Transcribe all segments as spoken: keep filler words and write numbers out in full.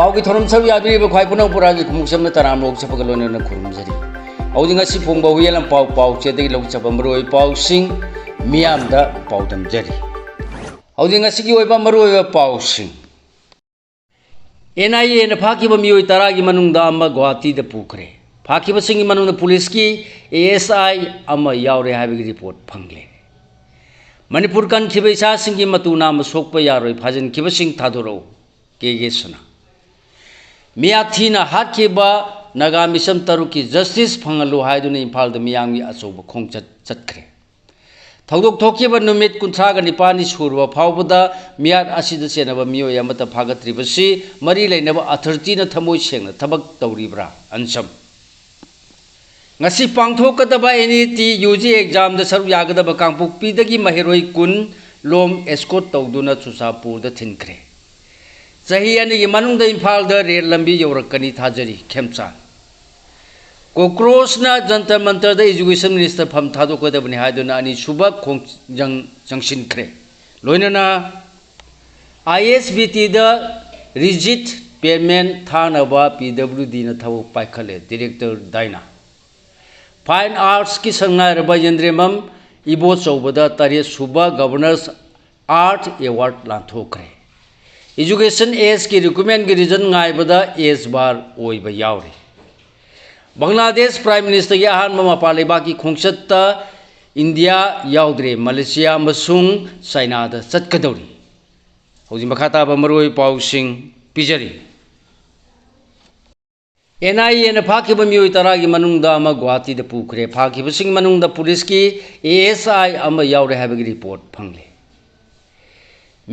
ꯄꯥꯎꯒꯤ ꯊꯧꯔꯝ ꯁꯔꯨꯛ ꯌꯥꯕꯤꯔꯤꯕ ꯈ꯭ꯋꯥꯏ ꯄꯨꯝꯅꯃꯛꯄꯨ ꯔꯥꯒꯤ ꯈꯨꯃꯨꯛ ꯆꯝꯅ ꯇꯔꯥꯝꯅ ꯑꯣꯛꯆꯕꯒ ꯂꯣꯏꯅꯅ ꯈꯨꯔꯨꯝꯖꯔꯤ꯫ ꯍꯧꯖꯤꯛ ꯉꯁꯤ ꯐꯣꯡꯕ ꯍꯨꯏꯌꯦꯟ ꯂꯝꯄꯥꯎ ꯄꯥꯎꯆꯦꯗꯒꯤ ꯂꯧꯖꯕ ꯃꯔꯨꯑꯣꯏꯕ ꯄꯥꯎꯁꯤꯡ ꯃꯤꯌꯥꯝꯗ ꯄꯥꯎꯗꯝꯖꯔꯤ꯫ ꯍꯧꯖꯤꯛ ꯉꯁꯤꯒꯤ ꯑꯣꯏꯕ ꯃꯔꯨꯑꯣꯏꯕ ꯄꯥꯎꯁꯤꯡ꯫ ꯑꯦꯟ ꯑꯥꯏ ꯑꯦꯅ ꯐꯥꯈꯤꯕ ꯃꯤꯑꯣꯏ ꯇꯔꯥꯒꯤ ꯃꯅꯨꯡꯗ ꯑꯃ ꯒꯨꯋꯥꯍꯥꯇꯤꯗ ꯄꯨꯈ꯭ꯔꯦ꯫ ꯐꯥꯈꯤꯕꯁꯤꯡꯒꯤ ꯃꯅꯨꯡꯗ ꯄꯨꯂꯤꯁꯀꯤ ꯑꯦ ꯑꯦꯁ ꯑꯥꯏ ꯑꯃ ꯌꯥꯎꯔꯦ ꯍꯥꯏꯕꯒꯤ ꯔꯤꯄꯣꯔꯠ ꯐꯪꯂꯦ꯫ ꯃꯅꯤꯄꯨꯔ ꯀꯟꯈꯤꯕ ꯏꯆꯥꯁꯤꯡꯒꯤ ꯃꯇꯨ ꯅꯥꯝꯃ ꯁꯣꯛꯄ ꯌꯥꯔꯣꯏ, ꯐꯥꯖꯤꯟꯈꯤꯕꯁꯤꯡ ꯊꯥꯗꯣꯔꯛꯎ, ꯀꯦ ꯀꯦ ꯁꯅꯥ꯫ ꯃꯤꯌꯥꯊꯤꯅ ꯍꯥꯠꯈꯤꯕ ꯅꯥꯒꯥ ꯃꯤꯆꯝ ꯇꯔꯨꯛꯀꯤ ꯖꯁꯇꯤꯁ ꯐꯪꯍꯜꯂꯨ ꯍꯥꯏꯗꯨꯅ ꯏꯝꯐꯥꯜꯗ ꯃꯤꯌꯥꯝꯒꯤ ꯑꯆꯧꯕ ꯈꯣꯡꯆꯠ ꯆꯠꯈ꯭ꯔꯦ꯫ ꯊꯧꯗꯣꯛ ꯊꯣꯛꯈꯤꯕ ꯅꯨꯃꯤꯠ ꯀꯨꯟꯊ꯭ꯔꯥꯒ ꯅꯤꯄꯥꯜꯅꯤ ꯁꯨꯔꯕ ꯐꯥꯎꯕꯗ ꯃꯤꯍꯥꯠ ꯑꯁꯤꯗ ꯆꯦꯟꯅꯕ ꯃꯤꯑꯣꯏ ꯑꯃꯠꯇ ꯐꯥꯒꯠꯇ꯭ꯔꯤꯕꯁꯤ ꯃꯔꯤ ꯂꯩꯅꯕ ꯑꯊꯣꯔꯤꯇꯤꯅ ꯊꯃꯣꯏ ꯁꯦꯡꯅ ꯊꯕꯛ ꯇꯧꯔꯤꯕ꯭ꯔꯥ? ꯑꯟꯁꯝ꯫ ꯉꯁꯤ ꯄꯥꯡꯊꯣꯛꯀꯗꯕ N E T U G ꯑꯦꯛꯖꯥꯝꯗ ꯁꯔꯨꯛ ꯌꯥꯒꯗꯕ ꯀꯥꯡꯄꯣꯛꯄꯤꯗꯒꯤ ꯃꯍꯩꯔꯣꯏ ꯀꯨꯟ ꯂꯣꯝ ꯑꯦꯁꯀꯣꯔꯠ ꯇꯧꯗꯨꯅ ꯆꯨꯔꯆꯥꯟꯄꯨꯔꯗ ꯊꯤꯟꯈ꯭ꯔꯦ꯫ ꯆꯍꯤ ꯑꯅꯤꯒꯤ ꯃꯅꯨꯡꯗ ꯏꯝꯐꯥꯜꯗ ꯔꯦꯜ ꯂꯝꯕꯤ ꯌꯧꯔꯛꯀꯅꯤ ꯊꯥꯖꯔꯤ, ꯈꯦꯝꯆꯥꯟ꯫ ꯀꯣꯀ꯭ꯔꯣꯁꯅ ꯖꯟꯇꯔ ꯃꯟꯇꯔꯗ ꯏꯖꯨꯀꯦꯁꯟ ꯃꯤꯅꯤꯁꯇꯔ ꯐꯝ ꯊꯥꯗꯣꯛꯀꯗꯕꯅꯤ ꯍꯥꯏꯗꯨꯅ ꯑꯅꯤꯁꯨꯕ ꯈꯣꯡꯖꯪ ꯆꯪꯁꯤꯟꯈ꯭ꯔꯦ꯫ ꯂꯣꯏꯅꯅ ꯑꯥꯏ ꯑꯦꯁ ꯕꯤ ꯇꯤꯗ ꯔꯤꯖꯤꯠ ꯄꯦꯃꯦꯟ ꯊꯥꯅꯕ ꯄꯤ ꯗꯕ꯭ꯂꯤꯎ ꯗꯤꯅ ꯊꯕꯛ ꯄꯥꯏꯈꯠꯂꯦ, ꯗꯤꯔꯦꯛꯇꯔ ꯗꯥꯏꯅꯥ꯫ ꯐꯥꯏꯟ ꯑꯥꯔꯠꯁꯀꯤ ꯁꯛꯅꯥꯏꯔꯕ ꯌꯦꯟꯗ꯭ꯔꯦꯝꯕꯝ ꯏꯕꯣꯆꯧꯕꯗ ꯇꯔꯦꯠ ꯁꯨꯕ ꯒꯕꯔꯅꯔꯁ ꯑꯥꯔꯠ ꯑꯦꯋꯥꯔꯗ ꯂꯥꯟꯊꯣꯛꯈ꯭ꯔꯦ꯫ ꯏꯖꯨꯀꯦꯁꯟ ꯑꯦꯖꯀꯤ ꯔꯤꯀ꯭ꯔꯨꯠꯃꯦꯟꯒꯤ ꯔꯤꯖꯟ ꯉꯥꯏꯕꯗ ꯑꯦꯖ ꯕꯥꯔ ꯑꯣꯏꯕ ꯌꯥꯎꯔꯤ꯫ ꯕꯪꯒ꯭ꯂꯥꯗꯦꯁ ꯄ꯭ꯔꯥꯏꯝ ꯃꯤꯅꯤꯁꯇꯔꯒꯤ ꯑꯍꯥꯟꯕ ꯃꯄꯥꯟ ꯂꯩꯕꯥꯛꯀꯤ ꯈꯣꯡꯆꯠꯇ ꯏꯟꯗꯤꯌꯥ ꯌꯥꯎꯗ꯭ꯔꯦ, ꯃꯂꯦꯁꯤꯌꯥ ꯑꯃꯁꯨꯡ ꯆꯥꯏꯅꯥꯗ ꯆꯠꯀꯗꯧꯔꯤ꯫ ꯍꯧꯖꯤꯛ ꯃꯈꯥ ꯇꯥꯕ ꯃꯔꯨꯑꯣꯏꯕ ꯄꯥꯎꯁꯤꯡ ꯄꯤꯖꯔꯤ꯫ ꯑꯦꯟ ꯑꯥꯏ ꯑꯦꯅ ꯐꯥꯈꯤꯕ ꯃꯤꯑꯣꯏ ꯇꯔꯥꯒꯤ ꯃꯅꯨꯡꯗ ꯑꯃ ꯒꯨꯋꯥꯍꯥꯇꯤꯗ ꯄꯨꯈ꯭ꯔꯦ꯫ ꯐꯥꯈꯤꯕꯁꯤꯡꯒꯤ ꯃꯅꯨꯡꯗ ꯄꯨꯂꯤꯁꯀꯤ ꯑꯦ ꯑꯦꯁ ꯑꯥꯏ ꯑꯃ ꯌꯥꯎꯔꯦ ꯍꯥꯏꯕꯒꯤ ꯔꯤꯄꯣꯔꯠ ꯐꯪꯂꯦ꯫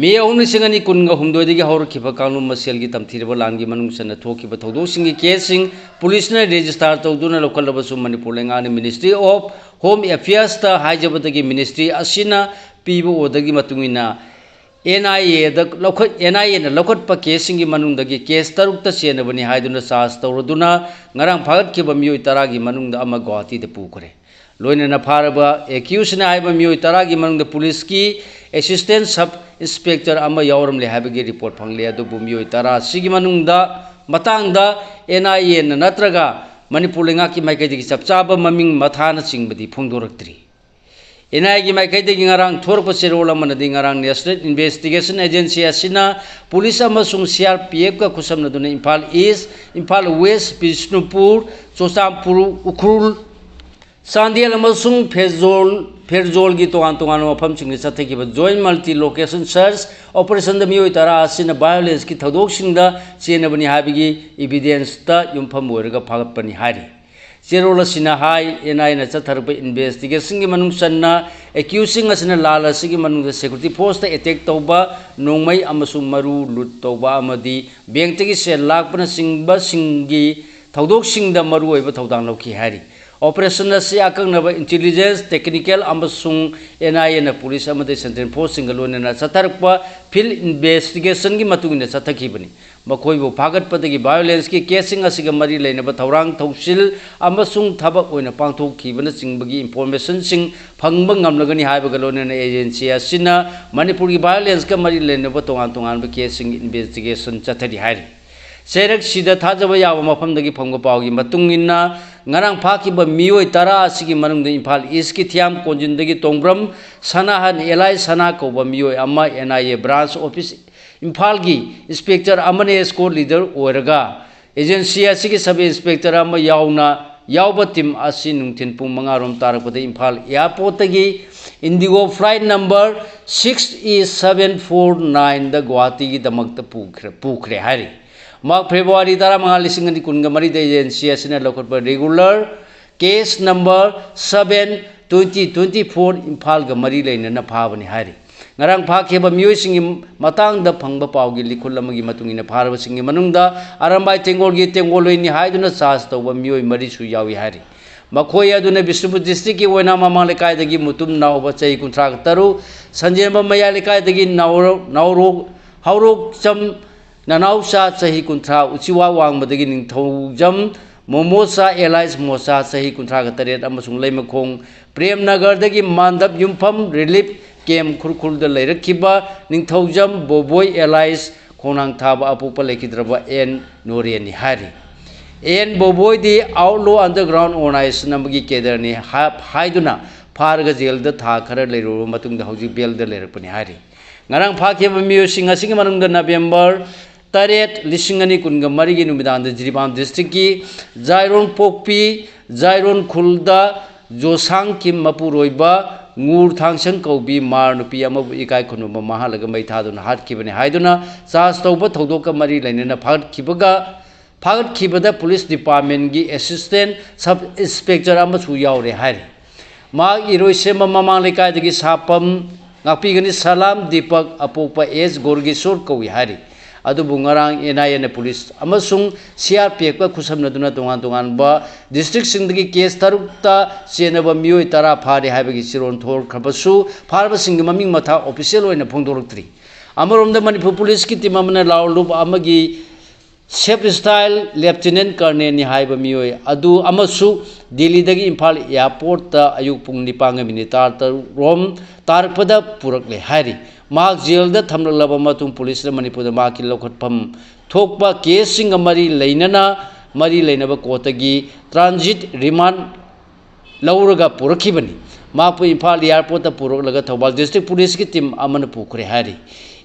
ꯃꯦ ꯑꯍꯨꯝ, ꯂꯤꯁꯤꯡ ꯑꯅꯤ ꯀꯨꯟꯒ ꯍꯨꯝꯗꯣꯏꯗꯒꯤ ꯍꯧꯔꯛꯈꯤꯕ ꯀꯥꯡꯂꯨꯞ ꯃꯁꯦꯜꯒꯤ ꯇꯝꯊꯤꯔꯕ ꯂꯥꯟꯒꯤ ꯃꯅꯨꯡ ꯆꯟꯅ ꯊꯣꯛꯈꯤꯕ ꯊꯧꯗꯣꯛꯁꯤꯡꯒꯤ ꯀꯦꯁꯁꯤꯡ ꯄꯨꯂꯤꯁꯅ ꯔꯦꯖꯤꯁꯇꯥꯔ ꯇꯧꯗꯨꯅ ꯂꯧꯈꯠꯂꯕꯁꯨ, ꯃꯅꯤꯄꯨꯔ ꯂꯩꯉꯥꯛꯅ ꯃꯤꯅꯤꯁꯇ꯭ꯔꯤ ꯑꯣꯐ ꯍꯣꯝ ꯑꯦꯐꯤꯌꯔꯁꯇ ꯍꯥꯏꯖꯕꯗꯒꯤ ꯃꯤꯅꯤꯁꯇ꯭ꯔꯤ ꯑꯁꯤꯅ ꯄꯤꯕ ꯑꯣꯔꯗꯔꯒꯤ ꯃꯇꯨꯡ ꯏꯟꯅ ꯑꯦꯟ ꯑꯥꯏ ꯑꯦꯗ ꯂꯧꯈꯠ-, ꯑꯦꯟ ꯑꯥꯏ ꯑꯦꯅ ꯂꯧꯈꯠꯄ ꯀꯦꯁꯁꯤꯡꯒꯤ ꯃꯅꯨꯡꯗꯒꯤ ꯀꯦꯁ ꯇꯔꯨꯛꯇ ꯆꯦꯟꯅꯕꯅꯤ ꯍꯥꯏꯗꯨꯅ ꯆꯥꯔꯖ ꯇꯧꯔꯗꯨꯅ ꯉꯔꯥꯡ ꯐꯥꯒꯠꯈꯤꯕ ꯃꯤꯑꯣꯏ ꯇꯔꯥꯒꯤ ꯃꯅꯨꯡꯗ ꯑꯃ ꯒꯨꯋꯥꯍꯥꯇꯤꯗ ꯄꯨꯈ꯭ꯔꯦ꯫ ꯂꯣꯏꯅꯅ ꯐꯥꯔꯕ ꯑꯦꯀ꯭ꯌꯨꯁꯅ ꯍꯥꯏꯕ ꯃꯤꯑꯣꯏ ꯇꯔꯥꯒꯤ ꯃꯅꯨꯡꯗ ꯄꯨꯂꯤꯁꯀꯤ ꯑꯦꯁꯤꯁꯇꯦꯟ ꯁꯕ ꯏꯟꯁꯄꯦꯛꯇꯔ ꯑꯃ ꯌꯥꯎꯔꯝꯂꯦ ꯍꯥꯏꯕꯒꯤ ꯔꯤꯄꯣꯔꯠ ꯐꯪꯂꯦ꯫ ꯑꯗꯨꯕꯨ ꯃꯤꯑꯣꯏ ꯇꯔꯥ ꯑꯁꯤꯒꯤ ꯃꯅꯨꯡꯗ, ꯃꯇꯥꯡꯗ ꯑꯦꯟ ꯑꯥꯏ ꯑꯦꯅ ꯅꯠꯇ꯭ꯔꯒ ꯃꯅꯤꯄꯨꯔ ꯂꯩꯉꯥꯛꯀꯤ ꯃꯥꯏꯀꯩꯗꯒꯤ ꯆꯞ ꯆꯥꯕ ꯃꯃꯤꯡ ꯃꯊꯥꯅꯆꯤꯡꯕꯗꯤ ꯐꯣꯡꯗꯣꯔꯛꯇ꯭ꯔꯤ꯫ ꯑꯦꯟ ꯑꯥꯏ ꯑꯦꯒꯤ ꯃꯥꯏꯀꯩꯗꯒꯤ ꯉꯔꯥꯡ ꯊꯣꯔꯛꯄ ꯆꯦꯔꯣꯜ ꯑꯃꯅꯗꯤ ꯉꯔꯥꯡ ꯅꯦꯁꯅꯦꯜ ꯏꯟꯚꯦꯁꯇꯤꯒꯦꯁꯟ ꯑꯦꯖꯦꯟꯁꯤ ꯑꯁꯤꯅ ꯄꯨꯂꯤꯁ ꯑꯃꯁꯨꯡ ꯁꯤ ꯑꯥꯔ ꯄꯤ ꯑꯦꯐꯀ ꯈꯨꯠꯁꯝꯅꯗꯨꯅ ꯏꯝꯐꯥꯜ ꯏꯁ, ꯏꯝꯐꯥꯜ ꯋꯦꯁ, ꯕꯤꯁꯅꯨꯄꯨꯔ, ꯆꯨꯔꯆꯥꯟꯄꯨꯔ, ꯎꯈ꯭ꯔꯨꯜ, ꯆꯥꯟꯗꯦꯜ ꯑꯃꯁꯨꯡ ꯐꯦꯔꯖꯣꯜ, ꯐꯦꯔꯖꯣꯜꯒꯤ ꯇꯣꯉꯥꯟ ꯇꯣꯉꯥꯟꯕ ꯃꯐꯝꯁꯤꯡꯗ ꯆꯠꯊꯈꯤꯕ ꯖꯣꯏꯟ ꯃꯜꯇꯤ ꯂꯣꯀꯦꯁꯟ ꯁꯔꯆ ꯑꯣꯄꯔꯦꯁꯟꯗ ꯃꯤꯑꯣꯏ ꯇꯔꯥ ꯑꯁꯤꯅ ꯚꯥꯏꯑꯣꯂꯦꯟꯁꯀꯤ ꯊꯧꯗꯣꯛꯁꯤꯡꯗ ꯆꯦꯟꯅꯕꯅꯤ ꯍꯥꯏꯕꯒꯤ ꯏꯚꯤꯗꯦꯟꯁꯇ ꯌꯨꯝꯐꯝ ꯑꯣꯏꯔꯒ ꯐꯥꯒꯠꯄꯅꯤ ꯍꯥꯏꯔꯤ꯫ ꯆꯦꯔꯣꯜ ꯑꯁꯤꯅ ꯍꯥꯏ, ꯑꯦꯟ ꯑꯥꯏ ꯑꯦꯅ ꯆꯠꯊꯔꯛꯄ ꯏꯟꯚꯦꯁꯇꯤꯒꯦꯁꯟꯒꯤ ꯃꯅꯨꯡ ꯆꯟꯅ ꯑꯦꯀ꯭ꯌꯨꯁꯁꯤꯡ ꯑꯁꯤꯅ ꯂꯥꯜ ꯑꯁꯤꯒꯤ ꯃꯅꯨꯡꯗ ꯁꯦꯀ꯭ꯌꯨꯔꯤꯇꯤ ꯐꯣꯔꯁꯇ ꯑꯦꯇꯦꯛ ꯇꯧꯕ, ꯅꯣꯡꯃꯩ ꯑꯃꯁꯨꯡ ꯃꯔꯨ ꯂꯨꯠ ꯇꯧꯕ ꯑꯃꯗꯤ ꯕꯦꯡꯛꯇꯒꯤ ꯁꯦꯜ ꯂꯥꯛꯄꯅꯆꯤꯡꯕꯁꯤꯡꯒꯤ ꯊꯧꯗꯣꯛꯁꯤꯡꯗ ꯃꯔꯨꯑꯣꯏꯕ ꯊꯧꯗꯥꯡ ꯂꯧꯈꯤ ꯍꯥꯏꯔꯤ꯫ ꯑꯣꯄꯔꯦꯁꯟ ꯑꯁꯤ ꯑꯀꯛꯅꯕ ꯏꯟꯇꯤꯂꯤꯖꯦꯟꯁ, ꯇꯦꯛꯅꯤꯀꯦꯜ ꯑꯃꯁꯨꯡ ꯑꯦꯟ ꯑꯥꯏ ꯑꯦꯅ ꯄꯨꯂꯤꯁ ꯑꯃꯗꯤ ꯁꯦꯟꯇ꯭ꯔꯦꯜ ꯐꯣꯔꯁꯁꯤꯡꯒ ꯂꯣꯏꯅꯅ ꯆꯠꯊꯔꯛꯄ ꯐꯤꯜꯗ ꯏꯟꯚꯦꯁꯇꯤꯒꯦꯁꯟꯒꯤ ꯃꯇꯨꯡ ꯏꯟꯅ ꯆꯠꯊꯈꯤꯕꯅꯤ꯫ ꯃꯈꯣꯏꯕꯨ ꯐꯥꯒꯠꯄꯗꯒꯤ ꯚꯥꯏꯑꯣꯂꯦꯟꯁꯀꯤ ꯀꯦꯁꯁꯤꯡ ꯑꯁꯤꯒ ꯃꯔꯤ ꯂꯩꯅꯕ ꯊꯧꯔꯥꯡ ꯊꯧꯁꯤꯜ ꯑꯃꯁꯨꯡ ꯊꯕꯛ ꯑꯣꯏꯅ ꯄꯥꯡꯊꯣꯛꯈꯤꯕꯅꯆꯤꯡꯕꯒꯤ ꯏꯟꯐꯣꯔꯃꯦꯁꯟꯁꯤꯡ ꯐꯪꯕ ꯉꯝꯂꯒꯅꯤ ꯍꯥꯏꯕꯒ ꯂꯣꯏꯅꯅ ꯑꯦꯖꯦꯟꯁꯤ ꯑꯁꯤꯅ ꯃꯅꯤꯄꯨꯔꯒꯤ ꯚꯥꯏꯑꯣꯂꯦꯟꯁꯀ ꯃꯔꯤ ꯂꯩꯅꯕ ꯇꯣꯉꯥꯟ ꯇꯣꯉꯥꯟꯕ ꯀꯦꯁꯁꯤꯡꯒꯤ ꯏꯟꯚꯦꯁꯇꯤꯒꯦꯁꯟ ꯆꯠꯊꯔꯤ ꯍꯥꯏꯔꯤ꯫ ꯆꯩꯔꯛꯁꯤꯗ ꯊꯥꯖꯕ ꯌꯥꯕ ꯃꯐꯝꯗꯒꯤ ꯐꯪꯕ ꯄꯥꯎꯒꯤ ꯃꯇꯨꯡ ꯏꯟꯅ, ꯉꯔꯥꯡ ꯐꯥꯈꯤꯕ ꯃꯤꯑꯣꯏ ꯇꯔꯥ ꯑꯁꯤꯒꯤ ꯃꯅꯨꯡꯗ ꯏꯝꯐꯥꯜ ꯏꯁꯀꯤ ꯊꯤꯌꯥꯝ ꯀꯣꯟꯖꯤꯟꯗꯒꯤ ꯇꯣꯡꯕ꯭ꯔꯝ ꯁꯅꯥꯍꯟ ꯑꯦꯂꯥꯏ ꯁꯅꯥ ꯀꯧꯕ ꯃꯤꯑꯣꯏ ꯑꯃ N I A branch office ꯏꯝꯐꯥꯜꯒꯤ ꯏꯟꯁꯄꯦꯛꯇꯔ ꯑꯃꯅ ꯑꯦꯁꯀꯣꯔꯠ ꯂꯤꯗꯔ ꯑꯣꯏꯔꯒ ꯑꯦꯖꯦꯟꯁꯤ ꯑꯁꯤꯒꯤ ꯁꯕ ꯏꯟꯁꯄꯦꯛꯇꯔ ꯑꯃ ꯌꯥꯎꯅ ꯌꯥꯎꯕ ꯇꯤꯝ ꯑꯁꯤ ꯅꯨꯡꯊꯤꯜ ꯄꯨꯡ ꯃꯉꯥ ꯔꯣꯝ ꯇꯥꯔꯛꯄꯗ ꯏꯝꯐꯥꯜ ꯑꯦꯌꯥꯔꯄꯣꯔꯠꯇꯒꯤ IndiGo flight number six E seven four ꯅꯥꯏꯟꯗ ꯒꯨꯋꯥꯍꯥꯇꯤꯒꯤꯗꯃꯛꯇ ꯄꯨꯈ꯭ꯔꯦ, ꯄꯨꯈ꯭ꯔꯦ ꯍꯥꯏꯔꯤ꯫ ꯃꯍꯥꯛ ꯐꯦꯕ꯭ꯔꯨꯋꯥꯔꯤ ꯇꯔꯥꯃꯉꯥ, ꯂꯤꯁꯤꯡ ꯑꯅꯤ ꯀꯨꯟꯒ ꯃꯔꯤꯗ ꯑꯦꯖꯦꯟꯁꯤ ꯑꯁꯤꯅ ꯂꯧꯈꯠꯄ regular case number seven twenty twenty four ꯏꯝꯐꯥꯜꯒ ꯃꯔꯤ ꯂꯩꯅꯅ ꯐꯥꯕꯅꯤ ꯍꯥꯏꯔꯤ꯫ ꯉꯔꯥꯡ ꯐꯥꯈꯤꯕ ꯃꯤꯑꯣꯏꯁꯤꯡꯒꯤ ꯃꯇꯥꯡꯗ ꯐꯪꯕ ꯄꯥꯎꯒꯤ ꯂꯤꯈꯨꯜ ꯑꯃꯒꯤ ꯃꯇꯨꯡ ꯏꯟꯅ, ꯐꯥꯔꯕꯁꯤꯡꯒꯤ ꯃꯅꯨꯡꯗ ꯑꯔꯥꯝꯕꯥꯏ ꯇꯦꯡꯒꯣꯜꯒꯤ ꯇꯦꯡꯒꯣꯜꯂꯣꯏꯅꯤ ꯍꯥꯏꯗꯨꯅ ꯆꯥꯔꯖ ꯇꯧꯕ ꯃꯤꯑꯣꯏ ꯃꯔꯤꯁꯨ ꯌꯥꯎꯏ ꯍꯥꯏꯔꯤ꯫ ꯃꯈꯣꯏ ꯑꯗꯨꯅ ꯕꯤꯁꯅꯨꯄꯨꯔ ꯗꯤꯁꯇ꯭ꯔꯤꯛꯀꯤ ꯑꯣꯏꯅꯥꯝ ꯃꯃꯥꯡ ꯂꯩꯀꯥꯏꯗꯒꯤ ꯃꯨꯇꯨꯝ ꯅꯥꯎꯕ, ꯆꯍꯤ ꯀꯨꯟꯊ꯭ꯔꯥ ꯇꯔꯨꯛ, ꯁꯟꯖꯦꯝꯕꯝ ꯃꯌꯥꯏ ꯂꯩꯀꯥꯏꯗꯒꯤ ꯅꯥꯎꯔꯣ-, ꯅꯥꯎꯔꯣ-, ꯍꯥꯎꯔꯣꯛꯆꯝ ꯅꯅꯥꯎꯆꯥ, ꯆꯍꯤ ꯀꯨꯟꯊ꯭ꯔꯥ, ꯎꯆꯤꯋꯥ ꯋꯥꯡꯃꯗꯒꯤ ꯅꯤꯡꯊꯧꯖꯝ ꯃꯣꯃꯣꯆꯥ ꯑꯦꯂꯥꯏꯁ ꯃꯣꯆꯥ ꯆꯍꯤ ꯀꯨꯟꯊ꯭ꯔꯥꯒ ꯇꯔꯦꯠ ꯑꯃꯁꯨꯡ ꯂꯩꯃꯈꯣꯡ ꯄ꯭ꯔꯦꯝꯅꯒꯔꯗꯒꯤ ꯃꯥꯟꯗꯞ ꯌꯨꯝꯐꯝ ꯔꯤꯂꯤꯐ ꯀꯦꯝꯞ ꯈꯨꯔꯈꯨꯜꯗ ꯂꯩꯔꯛꯈꯤꯕ ꯅꯤꯡꯊꯧꯖꯝ ꯕꯣꯕꯣꯏ ꯑꯦꯂꯥꯏꯁ ꯈꯣꯡꯅꯥꯡ ꯊꯥꯕ ꯑꯄꯣꯛꯄ ꯂꯩꯈꯤꯗ꯭ꯔꯕ ꯑꯦꯟ ꯅꯣꯔꯦꯟꯅꯤ ꯍꯥꯏꯔꯤ꯫ ꯑꯦꯟ ꯕꯣꯕꯣꯏꯗꯤ ꯑꯥꯎꯠꯂꯣ ꯑꯟꯗꯔꯒ꯭ꯔꯥꯎꯟ ꯑꯣꯔꯒꯅꯥꯏꯖꯦꯁꯟ ꯑꯃꯒꯤ ꯀꯦꯗꯔꯅꯤ ꯍꯥ-, ꯍꯥꯏꯗꯨꯅ ꯐꯥꯔꯒ ꯖꯦꯜꯗ ꯊꯥ ꯈꯔ ꯂꯩꯔꯨꯔꯕ ꯃꯇꯨꯡꯗ ꯍꯧꯖꯤꯛ ꯕꯦꯜꯗ ꯂꯩꯔꯛꯄꯅꯤ ꯍꯥꯏꯔꯤ꯫ ꯉꯔꯥꯡ ꯐꯥꯈꯤꯕ ꯃꯤꯑꯣꯏꯁꯤꯡ ꯑꯁꯤꯒꯤ ꯃꯅꯨꯡꯗ ꯅꯕꯦꯝꯕꯔ ꯇꯔꯦꯠ, ꯂꯤꯁꯤꯡ ꯑꯅꯤ ꯀꯨꯟꯒ ꯃꯔꯤꯒꯤ ꯅꯨꯃꯤꯗꯥꯡꯗ ꯖꯤꯔꯤꯕꯥꯝ ꯗꯤꯁꯇ꯭ꯔꯤꯛꯀꯤ ꯖꯥꯏꯔꯣꯟ ꯄꯣꯛꯄꯤ, ꯖꯥꯏꯔꯣꯟ ꯈꯨꯜꯗ ꯖꯣꯁꯥꯡ ꯀꯤꯝ ꯃꯄꯨꯔꯣꯏꯕ ꯉꯨꯔ ꯊꯥꯡꯁꯪ ꯀꯧꯕꯤ ꯃꯥꯔ ꯅꯨꯄꯤ ꯑꯃꯕꯨ ꯏꯀꯥꯏ ꯈꯨꯝꯅꯕ ꯃꯥꯡꯍꯜꯂꯒ ꯃꯩ ꯊꯥꯗꯨꯅ ꯍꯥꯠꯈꯤꯕꯅꯤ ꯍꯥꯏꯗꯨꯅ ꯆꯥꯔꯖ ꯇꯧꯕ ꯊꯧꯗꯣꯛꯀ ꯃꯔꯤ ꯂꯩꯅꯅ ꯐꯥꯒꯠꯈꯤꯕꯒ, ꯐꯥꯒꯠꯈꯤꯕꯗ ꯄꯨꯂꯤꯁ ꯗꯤꯄꯥꯔꯠꯃꯦꯟꯒꯤ ꯑꯦꯁꯤꯁꯇꯦꯟ ꯁꯕ ꯏꯟꯁꯄꯦꯛꯇꯔ ꯑꯃꯁꯨ ꯌꯥꯎꯔꯦ ꯍꯥꯏꯔꯤ꯫ ꯃꯍꯥꯛ ꯏꯔꯣꯏꯁꯦꯝꯕ ꯃꯃꯥꯡ ꯂꯩꯀꯥꯏꯗꯒꯤ ꯁꯥꯄꯝ ꯉꯥꯛꯄꯤꯒꯅꯤ ꯁꯂꯥꯝ ꯗꯤꯄꯛ ꯑꯄꯣꯛꯄ ꯑꯦꯁ ꯒꯣꯔꯒꯦꯁꯣꯔ ꯀꯧꯏ ꯍꯥꯏꯔꯤ꯫ ꯑꯗꯨꯕꯨ ꯉꯔꯥꯡ ꯑꯦꯟ ꯑꯥꯏ ꯑꯦꯅ ꯄꯨꯂꯤꯁ ꯑꯃꯁꯨꯡ ꯁꯤ ꯑꯥꯔ ꯄꯤ ꯑꯦꯐꯀ ꯈꯨꯠꯁꯝꯅꯗꯨꯅ ꯇꯣꯉꯥꯟ ꯇꯣꯉꯥꯟꯕ ꯗꯤꯁꯇ꯭ꯔꯤꯛꯁꯤꯡꯗꯒꯤ ꯀꯦꯁ ꯇꯔꯨꯛꯇ ꯆꯦꯟꯅꯕ ꯃꯤꯑꯣꯏ ꯇꯔꯥ ꯐꯥꯔꯦ ꯍꯥꯏꯕꯒꯤ ꯆꯦꯔꯣꯜ ꯊꯣꯛꯈ꯭ꯔꯕꯁꯨ, ꯐꯥꯔꯕꯁꯤꯡꯒꯤ ꯃꯃꯤꯡ ꯃꯊꯥ ꯑꯣꯐꯤꯁꯤꯌꯦꯜ ꯑꯣꯏꯅ ꯐꯣꯡꯗꯣꯔꯛꯇ꯭ꯔꯤ꯫ ꯑꯃꯔꯣꯝꯗ ꯃꯅꯤꯄꯨꯔ ꯄꯨꯂꯤꯁꯀꯤ ꯇꯤꯝ ꯑꯃꯅ ꯂꯥꯎꯂꯨꯞ ꯑꯃꯒꯤ ꯁꯦꯐ ꯁ꯭ꯇꯥꯏꯜ ꯂꯦꯐꯇꯤꯅꯦꯟ ꯀꯔꯅꯦꯜꯅꯤ ꯍꯥꯏꯕ ꯃꯤꯑꯣꯏ ꯑꯗꯨ ꯑꯃꯁꯨ ꯗꯤꯜꯂꯤꯗꯒꯤ ꯏꯝꯐꯥꯜ ꯑꯦꯌꯥꯔꯄꯣꯔꯠꯇ ꯑꯌꯨꯛ ꯄꯨꯡ ꯅꯤꯄꯥꯟꯒ ꯃꯤꯅꯤꯠ ꯇꯔꯥꯇꯔꯨꯛ ꯔꯣꯝ ꯇꯥꯔꯛꯄꯗ ꯄꯨꯔꯛꯂꯦ ꯍꯥꯏꯔꯤ꯫ ꯃꯍꯥꯛ ꯖꯦꯜꯗ ꯊꯝꯂꯛꯂꯕ ꯃꯇꯨꯡ ꯄꯨꯂꯤꯁꯅ ꯃꯅꯤꯄꯨꯔꯗ ꯃꯍꯥꯛꯀꯤ ꯂꯧꯈꯠꯐꯝ ꯊꯣꯛꯄ ꯀꯦꯁꯁꯤꯡꯒ ꯃꯔꯤ ꯂꯩꯅꯅ, ꯃꯔꯤ ꯂꯩꯅꯕ ꯀꯣꯔꯠꯇꯒꯤ ꯇ꯭ꯔꯥꯟꯖꯤꯠ ꯔꯤꯃꯥꯟ ꯂꯧꯔꯒ ꯄꯨꯔꯛꯈꯤꯕꯅꯤ꯫ ꯃꯍꯥꯛꯄꯨ ꯏꯝꯐꯥꯜ ꯑꯦꯌꯥꯔꯄꯣꯔꯠꯇ ꯄꯨꯔꯛꯂꯒ ꯊꯧꯕꯥꯜ ꯗꯤꯁꯇ꯭ꯔꯤꯛ ꯄꯨꯂꯤꯁꯀꯤ ꯇꯤꯝ ꯑꯃꯅ ꯄꯨꯈ꯭ꯔꯦ ꯍꯥꯏꯔꯤ꯫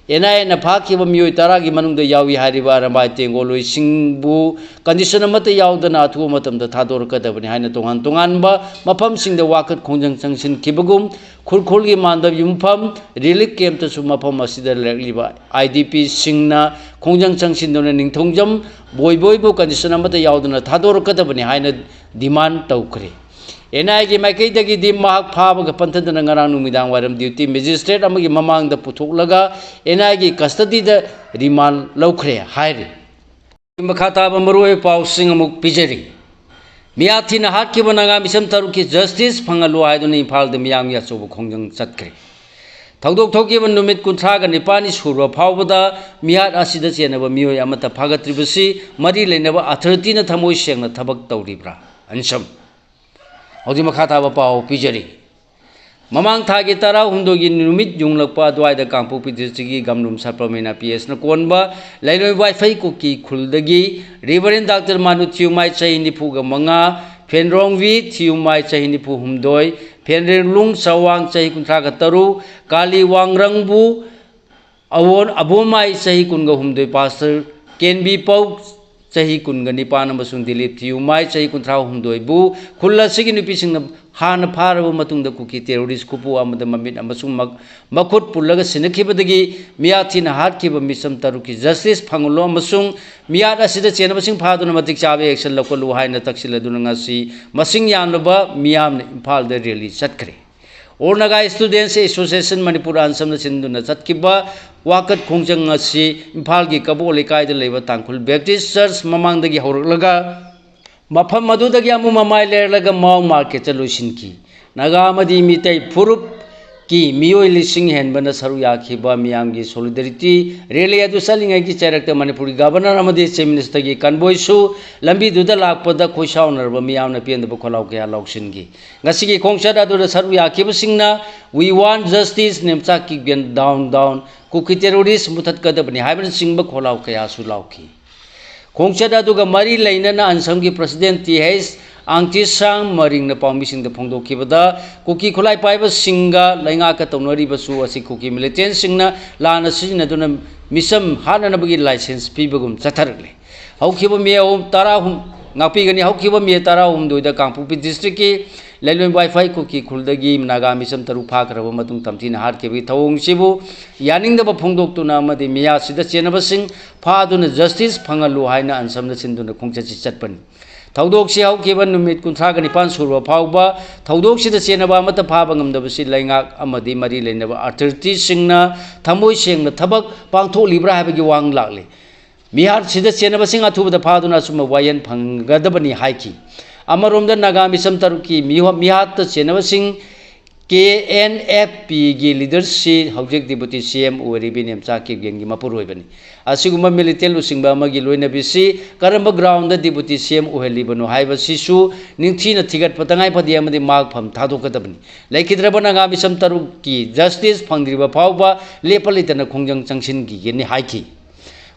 ꯑꯦꯟ ꯑꯥꯏ ꯑꯦꯅ ꯐꯥꯈꯤꯕ ꯃꯤꯑꯣꯏ ꯇꯔꯥꯒꯤ ꯃꯅꯨꯡꯗ ꯌꯥꯎꯏ ꯍꯥꯏꯔꯤꯕ ꯑꯔꯝꯕꯥꯏ ꯇꯦꯡꯒꯣꯜꯂꯣꯏꯁꯤꯡꯕꯨ ꯀꯟꯗꯤꯁꯟ ꯑꯃꯠꯇ ꯌꯥꯎꯗꯅ ꯑꯊꯨꯕ ꯃꯇꯝꯗ ꯊꯥꯗꯣꯔꯛꯀꯗꯕꯅꯤ ꯍꯥꯏꯅ ꯇꯣꯉꯥꯟ ꯇꯣꯉꯥꯟꯕ ꯃꯐꯝꯁꯤꯡꯗ ꯋꯥꯀꯠ ꯈꯣꯡꯖꯪ ꯆꯪꯁꯤꯟꯈꯤꯕꯒꯨꯝ ꯈꯨꯔꯈꯨꯜꯒꯤ ꯃꯥꯟꯗꯞ ꯌꯨꯝꯐꯝ ꯔꯤꯂꯤꯐ ꯀꯦꯝꯞꯇꯁꯨ ꯃꯐꯝ ꯑꯁꯤꯗ ꯂꯩꯔꯛꯂꯤꯕ ꯑꯥꯏ ꯗꯤ ꯄꯤꯁꯤꯡꯅ ꯈꯣꯡꯖꯪ ꯆꯪꯁꯤꯟꯗꯨꯅ ꯅꯤꯡꯊꯧꯖꯝ ꯕꯣꯏꯕꯣꯏꯕꯨ ꯀꯟꯗꯤꯁꯟ ꯑꯃꯠꯇ ꯌꯥꯎꯗꯅ ꯊꯥꯗꯣꯔꯛꯀꯗꯕꯅꯤ ꯍꯥꯏꯅ ꯗꯤꯃꯥꯟ ꯇꯧꯈ꯭ꯔꯦ꯫ ꯑꯦꯟ ꯑꯥꯏ ꯑꯦꯒꯤ ꯃꯥꯏꯀꯩꯗꯒꯤꯗꯤ ꯃꯍꯥꯛ ꯐꯥꯕꯒ ꯄꯟꯊꯗꯅ ꯉꯔꯥꯡ ꯅꯨꯃꯤꯗꯥꯡ ꯋꯥꯏꯔꯝ ꯗ꯭ꯌꯨꯇꯤ ꯃꯦꯖꯤꯁꯇ꯭ꯔꯦꯠ ꯑꯃꯒꯤ ꯃꯃꯥꯡꯗ ꯄꯨꯊꯣꯛꯂꯒ ꯑꯦꯟ ꯑꯥꯏ ꯑꯦꯒꯤ ꯀꯁꯇꯗꯤꯗ ꯔꯤꯃꯥꯟ ꯂꯧꯈ꯭ꯔꯦ ꯍꯥꯏꯔꯤ꯫ ꯃꯈꯥ ꯇꯥꯕ ꯃꯔꯨꯑꯣꯏꯕ ꯄꯥꯎꯁꯤꯡ ꯑꯃꯨꯛ ꯄꯤꯖꯔꯤ꯫ ꯃꯤꯌꯥꯊꯤꯅ ꯍꯥꯠꯈꯤꯕ ꯅꯥꯒꯥ ꯃꯤꯁꯝ ꯇꯔꯨꯛꯀꯤ ꯖꯁꯇꯤꯁ ꯐꯪꯍꯜꯂꯨ ꯍꯥꯏꯗꯨꯅ ꯏꯝꯐꯥꯜꯗ ꯃꯤꯌꯥꯝꯒꯤ ꯑꯆꯧꯕ ꯈꯣꯡꯖꯪ ꯆꯠꯈ꯭ꯔꯦ꯫ ꯊꯧꯗꯣꯛ ꯊꯣꯛꯈꯤꯕ ꯅꯨꯃꯤꯠ ꯀꯨꯟꯊ꯭ꯔꯥꯒ ꯅꯤꯄꯥꯜꯅꯤ ꯁꯨꯔꯕ ꯐꯥꯎꯕꯗ ꯃꯤꯍꯥꯠ ꯑꯁꯤꯗ ꯆꯦꯟꯅꯕ ꯃꯤꯑꯣꯏ ꯑꯃꯠꯇ ꯐꯥꯒꯠꯇ꯭ꯔꯤꯕꯁꯤ ꯃꯔꯤ ꯂꯩꯅꯕ ꯑꯣꯊꯣꯔꯤꯇꯤꯅ ꯊꯃꯣꯏ ꯁꯦꯡꯅ ꯊꯕꯛ ꯇꯧꯔꯤꯕ꯭ꯔꯥ? ꯑꯟꯁꯝ꯫ ꯍꯧꯖꯤꯛ ꯃꯈꯥ ꯇꯥꯕ ꯄꯥꯎ ꯄꯤꯖꯔꯤ꯫ ꯃꯃꯥꯡ ꯊꯥꯒꯤ ꯇꯔꯥꯍꯨꯝꯗꯣꯏꯒꯤ ꯅꯨꯃꯤꯠ ꯌꯨꯡꯂꯛꯄ ꯑꯗꯨꯋꯥꯏꯗ ꯀꯥꯡꯄꯣꯛꯄꯤ ꯗꯤꯁꯇ꯭ꯔꯤꯛꯀꯤ ꯒꯝꯂꯨꯝ ꯁꯔꯄ꯭ꯔꯃꯦꯅꯥ ꯄꯤ ꯑꯦꯁꯅ ꯀꯣꯟꯕ ꯂꯩꯂꯣꯏ ꯋꯥꯏꯐꯩ ꯀꯨꯀꯤ ꯈꯨꯜꯗꯒꯤ ꯔꯤꯚꯔꯦꯟ ꯗꯥꯛꯇꯔ ꯃꯥꯅꯨ ꯊꯤꯌꯨꯃꯥꯏ ꯆꯍꯤ ꯅꯤꯐꯨꯒ ꯃꯉꯥ, ꯐꯦꯟꯔꯣꯡꯕꯤ ꯊꯤꯌꯨꯃꯥꯏ ꯆꯍꯤ ꯅꯤꯐꯨ ꯍꯨꯝꯗꯣꯏ, ꯐꯦꯟꯔꯦꯡꯂꯨꯡ ꯆꯋꯥꯡ ꯆꯍꯤ ꯀꯨꯟꯊ꯭ꯔꯥꯒ ꯇꯔꯨꯛ, ꯀꯥꯂꯤ ꯋꯥꯡꯔꯪꯕꯨ ꯑꯋꯣꯟ ꯑꯕꯣꯃꯥꯏ ꯆꯍꯤ ꯀꯨꯟꯒ ꯍꯨꯝꯗꯣꯏ, ꯄꯥꯁꯇꯔ ꯀꯦꯟꯕꯤ ꯄꯧ ꯆꯍꯤ ꯀꯨꯟꯒ ꯅꯤꯄꯥꯟ ꯑꯃꯁꯨꯡ ꯗꯤꯂꯤꯞ ꯊꯤꯌꯨꯃꯥꯏ ꯆꯍꯤ ꯀꯨꯟꯊ꯭ꯔꯥ ꯍꯨꯝꯗꯣꯏꯕꯨ ꯈꯨꯜ ꯑꯁꯤꯒꯤ ꯅꯨꯄꯤꯁꯤꯡꯅ ꯍꯥꯟꯅ ꯐꯥꯔꯕ ꯃꯇꯨꯡꯗ ꯀꯨꯀꯤ ꯇꯦꯔꯣꯔꯤꯁ ꯈꯨꯄꯨ ꯑꯃꯗ ꯃꯃꯤꯠ ꯑꯃꯁꯨꯡ ꯃꯛ-, ꯃꯈꯨꯠ ꯄꯨꯜꯂꯒ ꯁꯤꯟꯅꯈꯤꯕꯗꯒꯤ ꯃꯤꯌꯥꯊꯤꯅ ꯍꯥꯠꯈꯤꯕ ꯃꯤꯆꯝ ꯇꯔꯨꯛꯀꯤ ꯖꯁꯇꯤꯁ ꯐꯪꯍꯜꯂꯨ ꯑꯃꯁꯨꯡ ꯃꯤꯌꯥꯠ ꯑꯁꯤꯗ ꯆꯦꯟꯅꯕꯁꯤꯡ ꯐꯥꯗꯨꯅ ꯃꯇꯤꯛ ꯆꯥꯕ action ꯂꯧꯈꯠꯂꯨ ꯍꯥꯏꯅ ꯇꯛꯁꯤꯜꯂꯗꯨꯅ ꯉꯁꯤ ꯃꯁꯤꯡ ꯌꯥꯝꯂꯕ ꯃꯤꯌꯥꯝꯅ ꯏꯝꯐꯥꯜꯗ rally ꯆꯠꯈ꯭ꯔꯦ꯫ All Naga Students Association Manipur ꯑꯟꯁꯝꯅ ꯁꯤꯟꯗꯨꯅ ꯆꯠꯈꯤꯕ ꯋꯥꯀꯠ ꯈꯣꯡꯖꯪ ꯑꯁꯤ ꯏꯝꯐꯥꯜꯒꯤ ꯀꯕꯣ ꯂꯩꯀꯥꯏꯗ ꯂꯩꯕ ꯇꯥꯡꯈꯨꯜ ꯕꯦꯞꯇꯤꯁ ꯆꯔꯆ ꯃꯃꯥꯡꯗꯒꯤ ꯍꯧꯔꯛꯂꯒ ꯃꯐꯝ ꯑꯗꯨꯗꯒꯤ ꯑꯃꯨꯛ ꯃꯃꯥꯏ ꯂꯩꯔꯂꯒ ꯃꯥꯎ ꯃꯥꯔꯀꯦꯠꯇ ꯂꯣꯏꯁꯤꯟꯈꯤ꯫ ꯅꯥꯒꯥ ꯑꯃꯗꯤ ꯃꯤꯇꯩ ꯐꯨꯔꯨꯞꯀꯤ ꯃꯤꯑꯣꯏ ꯂꯤꯁꯤꯡ ꯍꯦꯟꯕꯅ ꯁꯔꯨꯛ ꯌꯥꯈꯤꯕ ꯃꯤꯌꯥꯝꯒꯤ solidarity rally ꯑꯗꯨ ꯆꯠꯂꯤꯉꯩꯒꯤ ꯆꯩꯔꯛꯇ ꯃꯅꯤꯄꯨꯔꯒꯤ ꯒꯚꯔꯅꯔ ꯑꯃꯗꯤ ꯆꯤꯐ ꯃꯤꯅꯤꯁꯇꯔꯒꯤ ꯀꯟꯚꯣꯏꯁꯨ ꯂꯝꯕꯤꯗꯨꯗ ꯂꯥꯛꯄꯗ ꯈꯣꯏꯁꯥꯎꯅꯔꯕ ꯃꯤꯌꯥꯝꯅ ꯄꯦꯟꯗꯕ ꯈꯣꯜꯂꯥꯎ ꯀꯌꯥ ꯂꯥꯎꯁꯤꯟꯈꯤ꯫ ꯉꯁꯤꯒꯤ ꯈꯣꯡꯆꯠ ꯑꯗꯨꯗ ꯁꯔꯨꯛ ꯌꯥꯈꯤꯕꯁꯤꯡꯅ "We want justice", "ꯅꯦꯝꯆꯥꯛꯀꯤ gun down down", "Kuki terrorist ꯃꯨꯊꯠꯀꯗꯕꯅꯤ" ꯍꯥꯏꯕꯅꯆꯤꯡꯕ ꯈꯣꯜꯂꯥꯎ ꯀꯌꯥꯁꯨ ꯂꯥꯎꯈꯤ꯫ ꯈꯣꯡꯆꯠ ꯑꯗꯨꯒ ꯃꯔꯤ ꯂꯩꯅꯅ ꯑꯟꯁꯝꯒꯤ ꯄ꯭ꯔꯁꯤꯗꯦꯟ ꯇꯤ ꯍꯩꯆ ꯑꯥꯡꯇꯤꯁꯥꯡ ꯃꯔꯤꯡꯅ ꯄꯥꯎꯃꯤꯁꯤꯡꯗ ꯐꯣꯡꯗꯣꯛꯈꯤꯕꯗ, ꯀꯨꯀꯤ ꯈꯨꯠꯂꯥꯏ ꯄꯥꯏꯕꯁꯤꯡꯒ ꯂꯩꯉꯥꯛꯀ ꯇꯧꯅꯔꯤꯕꯁꯨ ꯑꯁꯤ ꯀꯨꯀꯤ ꯃꯤꯂꯤꯇꯦꯟꯁꯤꯡꯅ ꯂꯥꯟꯅ ꯁꯤꯖꯤꯟꯅꯗꯨꯅ ꯃꯤꯆꯝ ꯍꯥꯠꯅꯅꯕꯒꯤ ꯂꯥꯏꯁꯦꯟꯁ ꯄꯤꯕꯒꯨꯝ ꯆꯠꯊꯔꯛꯂꯤ꯫ ꯍꯧꯈꯤꯕ ꯃꯦ ꯑꯍꯨꯝ, ꯇꯔꯥꯍꯨꯝ, ꯉꯥꯛꯄꯤꯒꯅꯤ, ꯍꯧꯈꯤꯕ ꯃꯦ ꯇꯔꯥꯍꯨꯝꯗꯣꯏꯗ ꯀꯥꯡꯄꯣꯛꯄꯤ ꯗꯤꯁꯇ꯭ꯔꯤꯛꯀꯤ ꯂꯩꯂꯣꯟ ꯋꯥꯏꯐꯥꯏ ꯀꯨꯀꯤ ꯈꯨꯜꯗꯒꯤ ꯅꯥꯒꯥ ꯃꯤꯆꯝ ꯇꯔꯨꯛ ꯐꯥꯈ꯭ꯔꯕ ꯃꯇꯨꯡ ꯇꯝꯊꯤꯅ ꯍꯥꯠꯈꯤꯕꯒꯤ ꯊꯧꯑꯣꯡꯁꯤꯕꯨ ꯌꯥꯅꯤꯡꯗꯕ ꯐꯣꯡꯗꯣꯛꯇꯨꯅ ꯑꯃꯗꯤ ꯃꯤꯌꯥꯠꯁꯤꯗ ꯆꯦꯟꯅꯕꯁꯤꯡ ꯐꯥꯗꯨꯅ ꯖꯁꯇꯤꯁ ꯐꯪꯍꯜꯂꯨ ꯍꯥꯏꯅ ꯑꯟꯁꯝꯅ ꯁꯤꯟꯗꯨꯅ ꯈꯣꯡꯆꯠꯁꯤ ꯆꯠꯄꯅꯤ꯫ ꯊꯧꯗꯣꯛꯁꯤ ꯍꯧꯈꯤꯕ ꯅꯨꯃꯤꯠ ꯀꯨꯟꯊ꯭ꯔꯥꯒ ꯅꯤꯄꯥꯟ ꯁꯨꯔꯕ ꯐꯥꯎꯕ ꯊꯧꯗꯣꯛꯁꯤꯗ ꯆꯦꯟꯅꯕ ꯑꯃꯠꯇ ꯐꯥꯕ ꯉꯝꯗꯕꯁꯤ ꯂꯩꯉꯥꯛ ꯑꯃꯗꯤ ꯃꯔꯤ ꯂꯩꯅꯕ ꯑꯣꯊꯣꯔꯤꯇꯤꯁꯤꯡꯅ ꯊꯃꯣꯏ ꯁꯦꯡꯅ ꯊꯕꯛ ꯄꯥꯡꯊꯣꯛꯂꯤꯕ꯭ꯔꯥ ꯍꯥꯏꯕꯒꯤ ꯋꯥꯍꯪ ꯂꯥꯛꯂꯤ꯫ ꯃꯤꯍꯥꯠꯁꯤꯗ ꯆꯦꯟꯅꯕꯁꯤꯡ ꯑꯊꯨꯕꯗ ꯐꯥꯗꯨꯅ ꯑꯆꯨꯝꯕ ꯋꯥꯌꯦꯜ ꯐꯪꯒꯗꯕꯅꯤ ꯍꯥꯏꯈꯤ꯫ ꯑꯃꯔꯣꯝꯗ ꯅꯥꯒꯥ ꯃꯤꯆꯝ ꯇꯔꯨꯛꯀꯤ ꯃꯤꯍꯣ-, ꯃꯤꯍꯥꯠꯇ ꯆꯦꯟꯅꯕꯁꯤꯡ ꯀꯦ ꯑꯦꯟ ꯑꯦꯐ ꯄꯤꯒꯤ ꯂꯤꯗꯔꯁꯤ ꯍꯧꯖꯤꯛ ꯗꯤꯄꯨꯇꯤ ꯁꯤ ꯑꯦꯝ ꯑꯣꯏꯔꯤꯕ ꯏꯅꯦꯝꯆꯥ ꯀꯤꯞꯒꯦꯟꯒꯤ ꯃꯄꯨꯔꯣꯏꯕꯅꯤ꯫ ꯑꯁꯤꯒꯨꯝꯕ ꯃꯤꯂꯤꯇꯦꯟ ꯂꯨꯆꯤꯡꯕ ꯑꯃꯒꯤ ꯂꯣꯏꯅꯕꯤꯁꯤ ꯀꯔꯝꯕ ꯒ꯭ꯔꯥꯎꯟꯗ ꯗꯤꯄꯨꯇꯤ ꯁꯤ ꯑꯦꯝ ꯑꯣꯏꯍꯜꯂꯤꯕꯅꯣ ꯍꯥꯏꯕꯁꯤꯁꯨ ꯅꯤꯡꯊꯤꯅ ꯊꯤꯒꯠꯄ ꯇꯉꯥꯏ ꯐꯗꯦ ꯑꯃꯗꯤ ꯃꯥꯛꯐꯝ ꯊꯥꯗꯣꯛꯀꯗꯕꯅꯤ꯫ ꯂꯩꯈꯤꯗ꯭ꯔꯕ ꯅꯥꯒꯥ ꯃꯤꯁꯝ ꯇꯔꯨꯛꯀꯤ ꯖꯁꯇꯤꯁ ꯐꯪꯗ꯭ꯔꯤꯕ ꯐꯥꯎꯕ ꯂꯦꯞꯄ ꯂꯩꯇꯅ ꯈꯣꯡꯖꯪ ꯆꯪꯁꯤꯟꯈꯤꯒꯅꯤ ꯍꯥꯏꯈꯤ꯫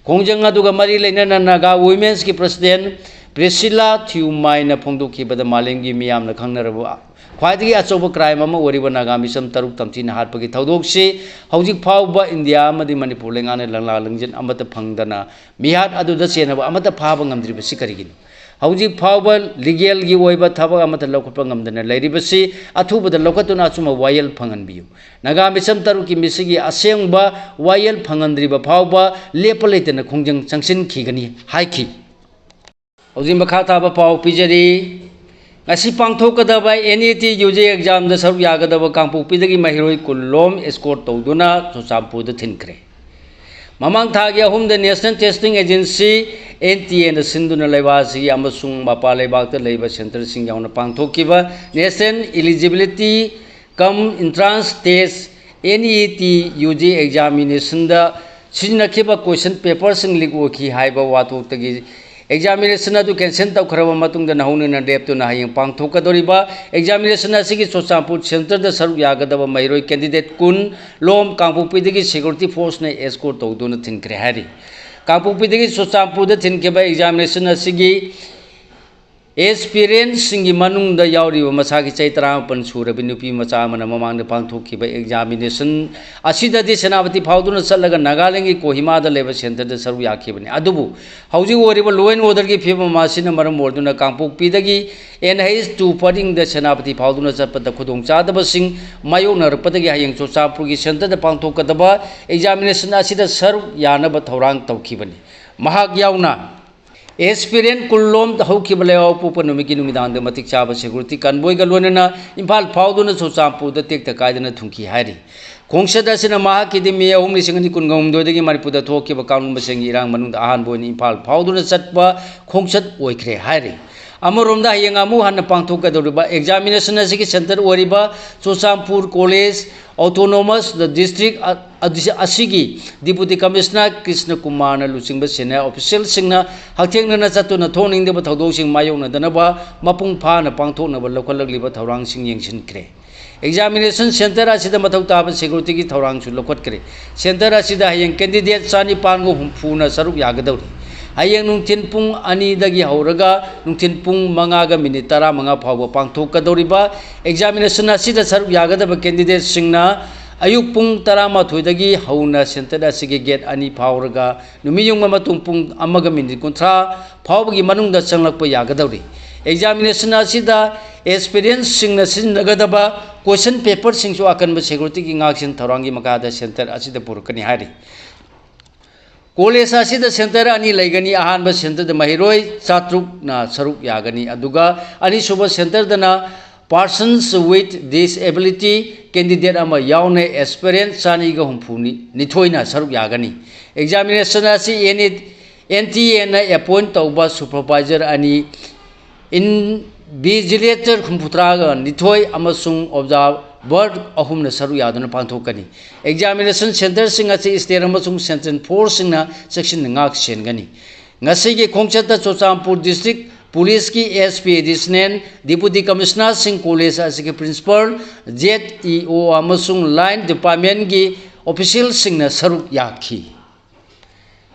ꯈꯣꯡꯖꯪ ꯑꯗꯨꯒ ꯃꯔꯤ ꯂꯩꯅꯅ ꯅꯥꯒꯥ ꯋꯨꯃꯦꯟꯁꯀꯤ ꯄ꯭ꯔꯁꯤꯗꯦꯟ ꯄ꯭ꯔꯤꯁꯤꯂꯥ ꯊꯤꯌꯨꯃꯥꯏꯅ ꯐꯣꯡꯗꯣꯛꯈꯤꯕꯗ ꯃꯥꯂꯦꯝꯒꯤ ꯃꯤꯌꯥꯝꯅ ꯈꯪꯅꯔꯕ ꯈ꯭ꯋꯥꯏꯗꯒꯤ ꯑꯆꯧꯕ ꯀ꯭ꯔꯥꯏꯝ ꯑꯃ ꯑꯣꯏꯔꯤꯕ ꯅꯥꯒꯥ ꯃꯤꯁꯝ ꯇꯔꯨꯛ ꯇꯝꯊꯤꯅ ꯍꯥꯠꯄꯒꯤ ꯊꯧꯗꯣꯛꯁꯤ ꯍꯧꯖꯤꯛ ꯐꯥꯎꯕ ꯏꯟꯗꯤꯌꯥ ꯑꯃꯗꯤ ꯃꯅꯤꯄꯨꯔ ꯂꯩꯉꯥꯛꯅ ꯂꯪꯂꯥ ꯂꯪꯖꯤꯟ ꯑꯃꯠꯇ ꯐꯪꯗꯅ ꯃꯤꯍꯥꯠ ꯑꯗꯨꯗ ꯆꯦꯟꯅꯕ ꯑꯃꯠꯇ ꯐꯥꯕ ꯉꯝꯗ꯭ꯔꯤꯕꯁꯤ ꯀꯔꯤꯒꯤꯅꯣ? ꯍꯧꯖꯤꯛ ꯐꯥꯎꯕ ꯂꯤꯒꯦꯜꯒꯤ ꯑꯣꯏꯕ ꯊꯕꯛ ꯑꯃꯠꯇ ꯂꯧꯈꯠꯄ ꯉꯝꯗꯅ ꯂꯩꯔꯤꯕꯁꯤ ꯑꯊꯨꯕꯗ ꯂꯧꯈꯠꯇꯨꯅ ꯑꯆꯨꯝꯕ ꯋꯥꯌꯦꯜ ꯐꯪꯍꯟꯕꯤꯌꯨ꯫ ꯅꯥꯒꯥ ꯃꯤꯁꯝ ꯇꯔꯨꯛꯀꯤ ꯃꯤꯁꯤꯒꯤ ꯑꯁꯦꯡꯕ ꯋꯥꯌꯦꯜ ꯐꯪꯍꯟꯗ꯭ꯔꯤꯕ ꯐꯥꯎꯕ ꯂꯦꯞꯄ ꯂꯩꯇꯅ ꯈꯣꯡꯖꯪ ꯆꯪꯁꯤꯟꯈꯤꯒꯅꯤ ꯍꯥꯏꯈꯤ꯫ ꯍꯧꯖꯤꯛ ꯃꯈꯥ ꯇꯥꯕ ꯄꯥꯎ ꯄꯤꯖꯔꯤ꯫ ꯉꯁꯤ ꯄꯥꯡꯊꯣꯛꯀꯗꯕ N E T U G ꯑꯦꯛꯖꯥꯝꯗ ꯁꯔꯨꯛ ꯌꯥꯒꯗꯕ ꯀꯥꯡꯄꯣꯛꯄꯤꯗꯒꯤ ꯃꯍꯩꯔꯣꯏ ꯀꯨꯟ ꯂꯣꯝ ꯑꯦꯁꯀꯣꯔꯠ ꯇꯧꯗꯨꯅ ꯆꯨꯔꯆꯥꯟꯄꯨꯔꯗ ꯊꯤꯟꯈ꯭ꯔꯦ꯫ ꯃꯃꯥꯡ ꯊꯥꯒꯤ ꯑꯍꯨꯝꯗ National Testing Agency, N T ꯑꯦꯅ ꯁꯤꯟꯗꯨꯅ ꯂꯩꯕꯥꯛ ꯑꯁꯤꯒꯤ ꯑꯃꯁꯨꯡ ꯃꯄꯥꯟ ꯂꯩꯕꯥꯛꯇ ꯂꯩꯕ ꯁꯦꯟꯇꯔꯁꯤꯡ ꯌꯥꯎꯅ ꯄꯥꯡꯊꯣꯛꯈꯤꯕ National Eligibility cum Entrance Test, N E T U G ꯑꯦꯛꯖꯥꯃꯤꯅꯦꯁꯟꯗ ꯁꯤꯖꯤꯟꯅꯈꯤꯕ ꯀꯣꯏꯁꯟ ꯄꯦꯄꯔꯁꯤꯡ ꯂꯤꯛ ꯑꯣꯏꯈꯤ ꯍꯥꯏꯕ ꯋꯥꯊꯣꯛꯇꯒꯤ ꯑꯦꯛꯖꯥꯃꯤꯅꯦꯁꯟ ꯑꯗꯨ ꯀꯦꯟꯁꯦꯜ ꯇꯧꯈ꯭ꯔꯕ ꯃꯇꯨꯡꯗ ꯅꯧꯍꯧꯅꯅ ꯂꯦꯞꯇꯨꯅ ꯍꯌꯦꯡ ꯄꯥꯡꯊꯣꯛꯀꯗꯧꯔꯤꯕ ꯑꯦꯛꯖꯥꯃꯤꯅꯦꯁꯟ ꯑꯁꯤꯒꯤ ꯆꯨꯔꯆꯥꯟꯄꯨꯔ ꯁꯦꯟꯇꯔꯗ ꯁꯔꯨꯛ ꯌꯥꯒꯗꯕ ꯃꯍꯩꯔꯣꯏ ꯀꯦꯟꯗꯤꯗꯦꯠ ꯀꯨꯟ ꯂꯣꯝ ꯀꯥꯡꯄꯣꯛꯄꯤꯗꯒꯤ ꯁꯦꯀ꯭ꯌꯨꯔꯤꯇꯤ ꯐꯣꯔꯁꯅ ꯑꯦꯁꯀꯣꯔꯠ ꯇꯧꯗꯨꯅ ꯊꯤꯟꯈ꯭ꯔꯦ ꯍꯥꯏꯔꯤ꯫ ꯀꯥꯡꯄꯣꯛꯄꯤꯗꯒꯤ ꯆꯨꯔꯆꯥꯟꯄꯨꯔꯗ ꯊꯤꯟꯈꯤꯕ ꯑꯦꯛꯖꯥꯃꯤꯅꯦꯁꯟ ꯑꯁꯤꯒꯤ ꯑꯦꯁꯄꯤꯔꯦꯟꯁꯁꯤꯡꯒꯤ ꯃꯅꯨꯡꯗ ꯌꯥꯎꯔꯤꯕ ꯃꯁꯥꯒꯤ ꯆꯍꯤ ꯇꯔꯥꯃꯥꯄꯟ ꯁꯨꯔꯕꯤ ꯅꯨꯄꯤ ꯃꯆꯥ ꯑꯃꯅ ꯃꯃꯥꯡꯗ ꯄꯥꯡꯊꯣꯛꯈꯤꯕ ꯑꯦꯛꯖꯥꯃꯤꯅꯦꯁꯟ ꯑꯁꯤꯗꯗꯤ ꯁꯦꯅꯥꯄꯇꯤ ꯐꯥꯎꯗꯨꯅ ꯆꯠꯂꯒ ꯅꯥꯒꯥꯂꯦꯟꯒꯤ ꯀꯣꯍꯤꯃꯥꯗ ꯂꯩꯕ ꯁꯦꯟꯇꯔꯗ ꯁꯔꯨꯛ ꯌꯥꯈꯤꯕꯅꯤ꯫ ꯑꯗꯨꯕꯨ ꯍꯧꯖꯤꯛ ꯑꯣꯏꯔꯤꯕ law and orderꯒꯤ ꯐꯤꯕꯝ ꯑꯁꯤꯅ ꯃꯔꯝ ꯑꯣꯏꯗꯨꯅ ꯀꯥꯡꯄꯣꯛꯄꯤꯗꯒꯤ ꯑꯦꯟ ꯑꯩꯆ ꯇꯨ ꯄꯔꯤꯡꯗ ꯁꯦꯅꯥꯄꯇꯤ ꯐꯥꯎꯗꯨꯅ ꯆꯠꯄꯗ ꯈꯨꯗꯣꯡꯆꯥꯗꯕꯁꯤꯡ ꯃꯥꯌꯣꯛꯅꯔꯛꯄꯗꯒꯤ ꯍꯌꯦꯡ ꯆꯨꯔꯆꯥꯟꯄꯨꯔꯒꯤ ꯁꯦꯟꯇꯔꯗ ꯄꯥꯡꯊꯣꯛꯀꯗꯕ ꯑꯦꯛꯖꯥꯃꯤꯅꯦꯁꯟ ꯑꯁꯤꯗ ꯁꯔꯨꯛ ꯌꯥꯅꯕ ꯊꯧꯔꯥꯡ ꯇꯧꯈꯤꯕꯅꯤ꯫ ꯃꯍꯥꯛ ꯌꯥꯎꯅ ꯑꯦꯁꯄꯤꯔꯦꯟ ꯀꯨꯟ ꯂꯣꯝ ꯍꯧꯈꯤꯕ ꯂꯩꯕꯥꯛꯄꯣꯛꯄ ꯅꯨꯃꯤꯠꯀꯤ ꯅꯨꯃꯤꯗꯥꯡꯗ ꯃꯇꯤꯛ ꯆꯥꯕ ꯁꯦꯀ꯭ꯌꯨꯔꯤꯇꯤ ꯀꯟꯚꯣꯏꯒ ꯂꯣꯏꯅꯅ ꯏꯝꯐꯥꯜ ꯐꯥꯎꯗꯨꯅ ꯆꯨꯔꯆꯥꯟꯄꯨꯔꯗ ꯇꯦꯛꯇ ꯀꯥꯏꯗꯅ ꯊꯨꯡꯈꯤ ꯍꯥꯏꯔꯤ꯫ ꯈꯣꯡꯆꯠ ꯑꯁꯤꯅ ꯃꯍꯥꯛꯀꯤꯗꯤ ꯃꯦ ꯑꯍꯨꯝ, ꯂꯤꯁꯤꯡ ꯑꯅꯤ ꯀꯨꯟꯒ ꯍꯨꯝꯗꯣꯏꯗꯒꯤ ꯃꯅꯤꯄꯨꯔꯗ ꯊꯣꯛꯈꯤꯕ ꯀꯥꯡꯂꯨꯞ ꯃꯁꯦꯟꯒꯤ ꯏꯔꯥꯡ ꯃꯅꯨꯡꯗ ꯑꯍꯥꯟꯕ ꯑꯣꯏꯅ ꯏꯝꯐꯥꯜ ꯐꯥꯎꯗꯨꯅ ꯆꯠꯄ ꯈꯣꯡꯆꯠ ꯑꯣꯏꯈ꯭ꯔꯦ ꯍꯥꯏꯔꯤ꯫ ꯑꯃꯔꯣꯝꯗ, ꯍꯌꯦꯡ ꯑꯃꯨꯛ ꯍꯟꯅ ꯄꯥꯡꯊꯣꯛꯀꯗꯧꯔꯤꯕ examination ꯑꯁꯤꯒꯤ centre ꯑꯣꯏꯔꯤꯕ ꯆꯨꯔꯆꯥꯟꯄꯨꯔ College Autonomous District ꯑ-, ꯑꯗꯨ-, ꯑꯁꯤꯒꯤ Deputy Commissioner ꯀ꯭ꯔꯤꯁꯅ ꯀꯨꯃꯥꯔꯅ ꯂꯨꯆꯤꯡꯕ senior officialꯁꯤꯡꯅ ꯍꯛꯊꯦꯡꯅꯅ ꯆꯠꯇꯨꯅ ꯊꯣꯛꯅꯤꯡꯗꯕ ꯊꯧꯗꯣꯛꯁꯤꯡ ꯃꯥꯌꯣꯛꯅꯗꯅꯕ ꯃꯄꯨꯡ ꯐꯥꯅ ꯄꯥꯡꯊꯣꯛꯅꯕ ꯂꯧꯈꯠꯂꯛꯂꯤꯕ ꯊꯧꯔꯥꯡꯁꯤꯡ ꯌꯦꯡꯁꯤꯟꯈ꯭ꯔꯦ꯫ Examination centre ꯑꯁꯤꯗ ꯃꯊꯧ ꯇꯥꯕ securityꯒꯤ ꯊꯧꯔꯥꯡꯁꯨ ꯂꯧꯈꯠꯈ꯭ꯔꯦ꯫ Centre ꯑꯁꯤꯗ ꯍꯌꯦꯡ candidate ꯆꯅꯤꯄꯥꯟꯒ ꯍꯨꯝꯐꯨꯅ ꯁꯔꯨꯛ ꯌꯥꯒꯗꯧꯔꯤ꯫ ꯍꯌꯦꯡ ꯅꯨꯡꯊꯤꯜ ꯄꯨꯡ ꯑꯅꯤꯗꯒꯤ ꯍꯧꯔꯒ ꯅꯨꯡꯊꯤꯜ ꯄꯨꯡ ꯃꯉꯥꯒ minute ꯇꯔꯥꯃꯉꯥ ꯐꯥꯎꯕ ꯄꯥꯡꯊꯣꯛꯀꯗꯧꯔꯤꯕ examination ꯑꯁꯤꯗ ꯁꯔꯨꯛ ꯌꯥꯒꯗꯕ candidateꯁꯤꯡꯅ ꯑꯌꯨꯛ ꯄꯨꯡ ꯇꯔꯥꯃꯥꯊꯣꯏꯗꯒꯤ ꯍꯧꯅ centre ꯑꯁꯤꯒꯤ gate ꯑꯅꯤ ꯐꯥꯎꯔꯒ ꯅꯨꯃꯤꯠ ꯌꯨꯡꯕ ꯃꯇꯨꯡ ꯄꯨꯡ ꯑꯃꯒ minute ꯀꯨꯟꯊ꯭ꯔꯥ ꯐꯥꯎꯕꯒꯤ ꯃꯅꯨꯡꯗ ꯆꯪꯂꯛꯄ ꯌꯥꯒꯗꯧꯔꯤ꯫ Examination ꯑꯁꯤꯗ experienceꯁꯤꯡꯅ ꯁꯤꯖꯤꯟꯅꯒꯗꯕ question paperꯁꯤꯡꯁꯨ ꯑꯀꯟꯕ securityꯒꯤ ꯉꯥꯛꯁꯦꯟ ꯊꯧꯔꯥꯡꯒꯤ ꯃꯈꯥꯗ centre ꯑꯁꯤꯗ ꯄꯨꯔꯛꯀꯅꯤ ꯍꯥꯏꯔꯤ꯫ College ꯑꯁꯤꯗ centre ꯑꯅꯤ ꯂꯩꯒꯅꯤ꯫ ꯑꯍꯥꯟꯕ centreꯗ ꯃꯍꯩꯔꯣꯏ ꯆꯥꯇ꯭ꯔꯨꯛꯅ ꯁꯔꯨꯛ ꯌꯥꯒꯅꯤ, ꯑꯗꯨꯒ ꯑꯅꯤꯁꯨꯕ centreꯗꯅ persons with disability candidate ꯑꯃ ꯌꯥꯎꯅ aspirant ꯆꯅꯤꯒ ꯍꯨꯝꯐꯨ ꯅꯤꯊꯣꯏꯅ ꯁꯔꯨꯛ ꯌꯥꯒꯅꯤ꯫ Examination ꯑꯁꯤ N T Aꯅ appoint ꯇꯧꯕ supervisor ꯑꯅꯤ, invigilator ꯍꯨꯝꯐꯨꯇꯔꯥꯒ ꯅꯤꯊꯣꯏ ꯑꯃꯁꯨꯡ observer ꯑꯍꯨꯝꯅ ꯁꯔꯨꯛ ꯌꯥꯗꯨꯅ ꯄꯥꯡꯊꯣꯛꯀꯅꯤ꯫ Examination centreꯁꯤꯡ ꯑꯁꯤ state ꯑꯃꯁꯨꯡ central forceꯁꯤꯡꯅ ꯆꯦꯛꯁꯤꯟꯅ ꯉꯥꯛ ꯁꯦꯟꯒꯅꯤ꯫ ꯉꯁꯤꯒꯤ ꯈꯣꯡꯆꯠꯇ Churachandpur District Policeꯀꯤ S P, Additional Deputy Commissionerꯁꯤꯡ, college ꯑꯁꯤꯒꯤ principal, Z E O ꯑꯃꯁꯨꯡ line departmentꯀꯤ officialꯁꯤꯡꯅ ꯁꯔꯨꯛ ꯌꯥꯈꯤ꯫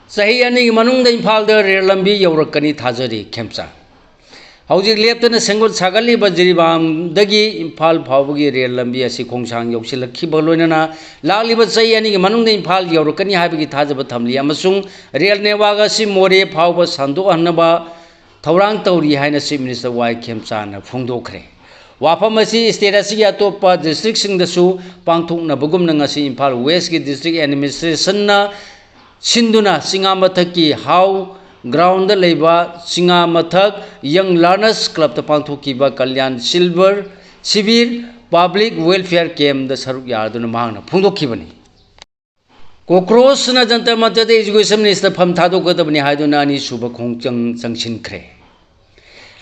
ꯆꯍꯤ ꯑꯅꯤꯒꯤ ꯃꯅꯨꯡꯗ ꯏꯝꯐꯥꯜꯗ ꯔꯦꯜ ꯂꯝꯕꯤ ꯌꯧꯔꯛꯀꯅꯤ ꯊꯥꯖꯔꯤ, ꯈꯦꯝꯆꯥꯟ꯫ ꯍꯧꯖꯤꯛ ꯂꯦꯞꯇꯅ ꯁꯦꯝꯒꯠ ꯁꯥꯒꯠꯂꯤꯕ ꯖꯤꯔꯤꯕꯥꯝꯗꯒꯤ ꯏꯝꯐꯥꯜ ꯐꯥꯎꯕꯒꯤ ꯔꯦꯜ ꯂꯝꯕꯤ ꯑꯁꯤ ꯈꯣꯡꯁꯥꯡ ꯌꯧꯁꯤꯜꯂꯛꯈꯤꯕ ꯂꯣꯏꯅꯅ ꯂꯥꯛꯂꯤꯕ ꯆꯍꯤ ꯑꯅꯤꯒꯤ ꯃꯅꯨꯡꯗ ꯏꯝꯐꯥꯜ ꯌꯧꯔꯛꯀꯅꯤ ꯍꯥꯏꯕꯒꯤ ꯊꯥꯖꯕ ꯊꯝꯂꯤ ꯑꯃꯁꯨꯡ ꯔꯦꯜ network ꯑꯁꯤ ꯃꯣꯔꯦ ꯐꯥꯎꯕ ꯁꯟꯗꯣꯛꯍꯟꯅꯕ ꯊꯧꯔꯥꯡ ꯇꯧꯔꯤ ꯍꯥꯏꯅ Chief Minister ꯋꯥꯏ ꯈꯦꯝꯆꯥꯟꯅ ꯐꯣꯡꯗꯣꯛꯈ꯭ꯔꯦ꯫ ꯋꯥꯐꯝ ꯑꯁꯤ state ꯑꯁꯤꯒꯤ ꯑꯇꯣꯞꯄ districtꯁꯤꯡꯗꯁꯨ ꯄꯥꯡꯊꯣꯛꯅꯕꯒꯨꯝꯅ ꯉꯁꯤ ꯏꯝꯐꯥꯜ Westꯀꯤ district administrationꯅ ꯁꯤꯟꯗꯨꯅ ꯆꯤꯉꯥ ꯃꯊꯛꯀꯤ ꯍꯥꯎ groundꯗ ꯂꯩꯕ ꯆꯤꯉꯥ ꯃꯊꯛ Young Learners Clubꯇ ꯄꯥꯡꯊꯣꯛꯈꯤꯕ ꯀꯜꯌꯥꯟ ꯁꯤꯜꯚꯔ ꯁꯤꯕꯤꯔ public welfare campꯗ ꯁꯔꯨꯛ ꯌꯥꯗꯨꯅ ꯃꯍꯥꯛꯅ ꯐꯣꯡꯗꯣꯛꯈꯤꯕꯅꯤ꯫ ꯀꯣꯀ꯭ꯔꯣꯁꯅ ꯖꯟꯇꯔ ꯃꯟꯇꯔꯗ education minister ꯐꯝ ꯊꯥꯗꯣꯛꯀꯗꯕꯅꯤ ꯍꯥꯏꯗꯨꯅ ꯑꯅꯤꯁꯨꯕ ꯈꯣꯡꯖꯪ ꯆꯪꯁꯤꯟꯈ꯭ꯔꯦ꯫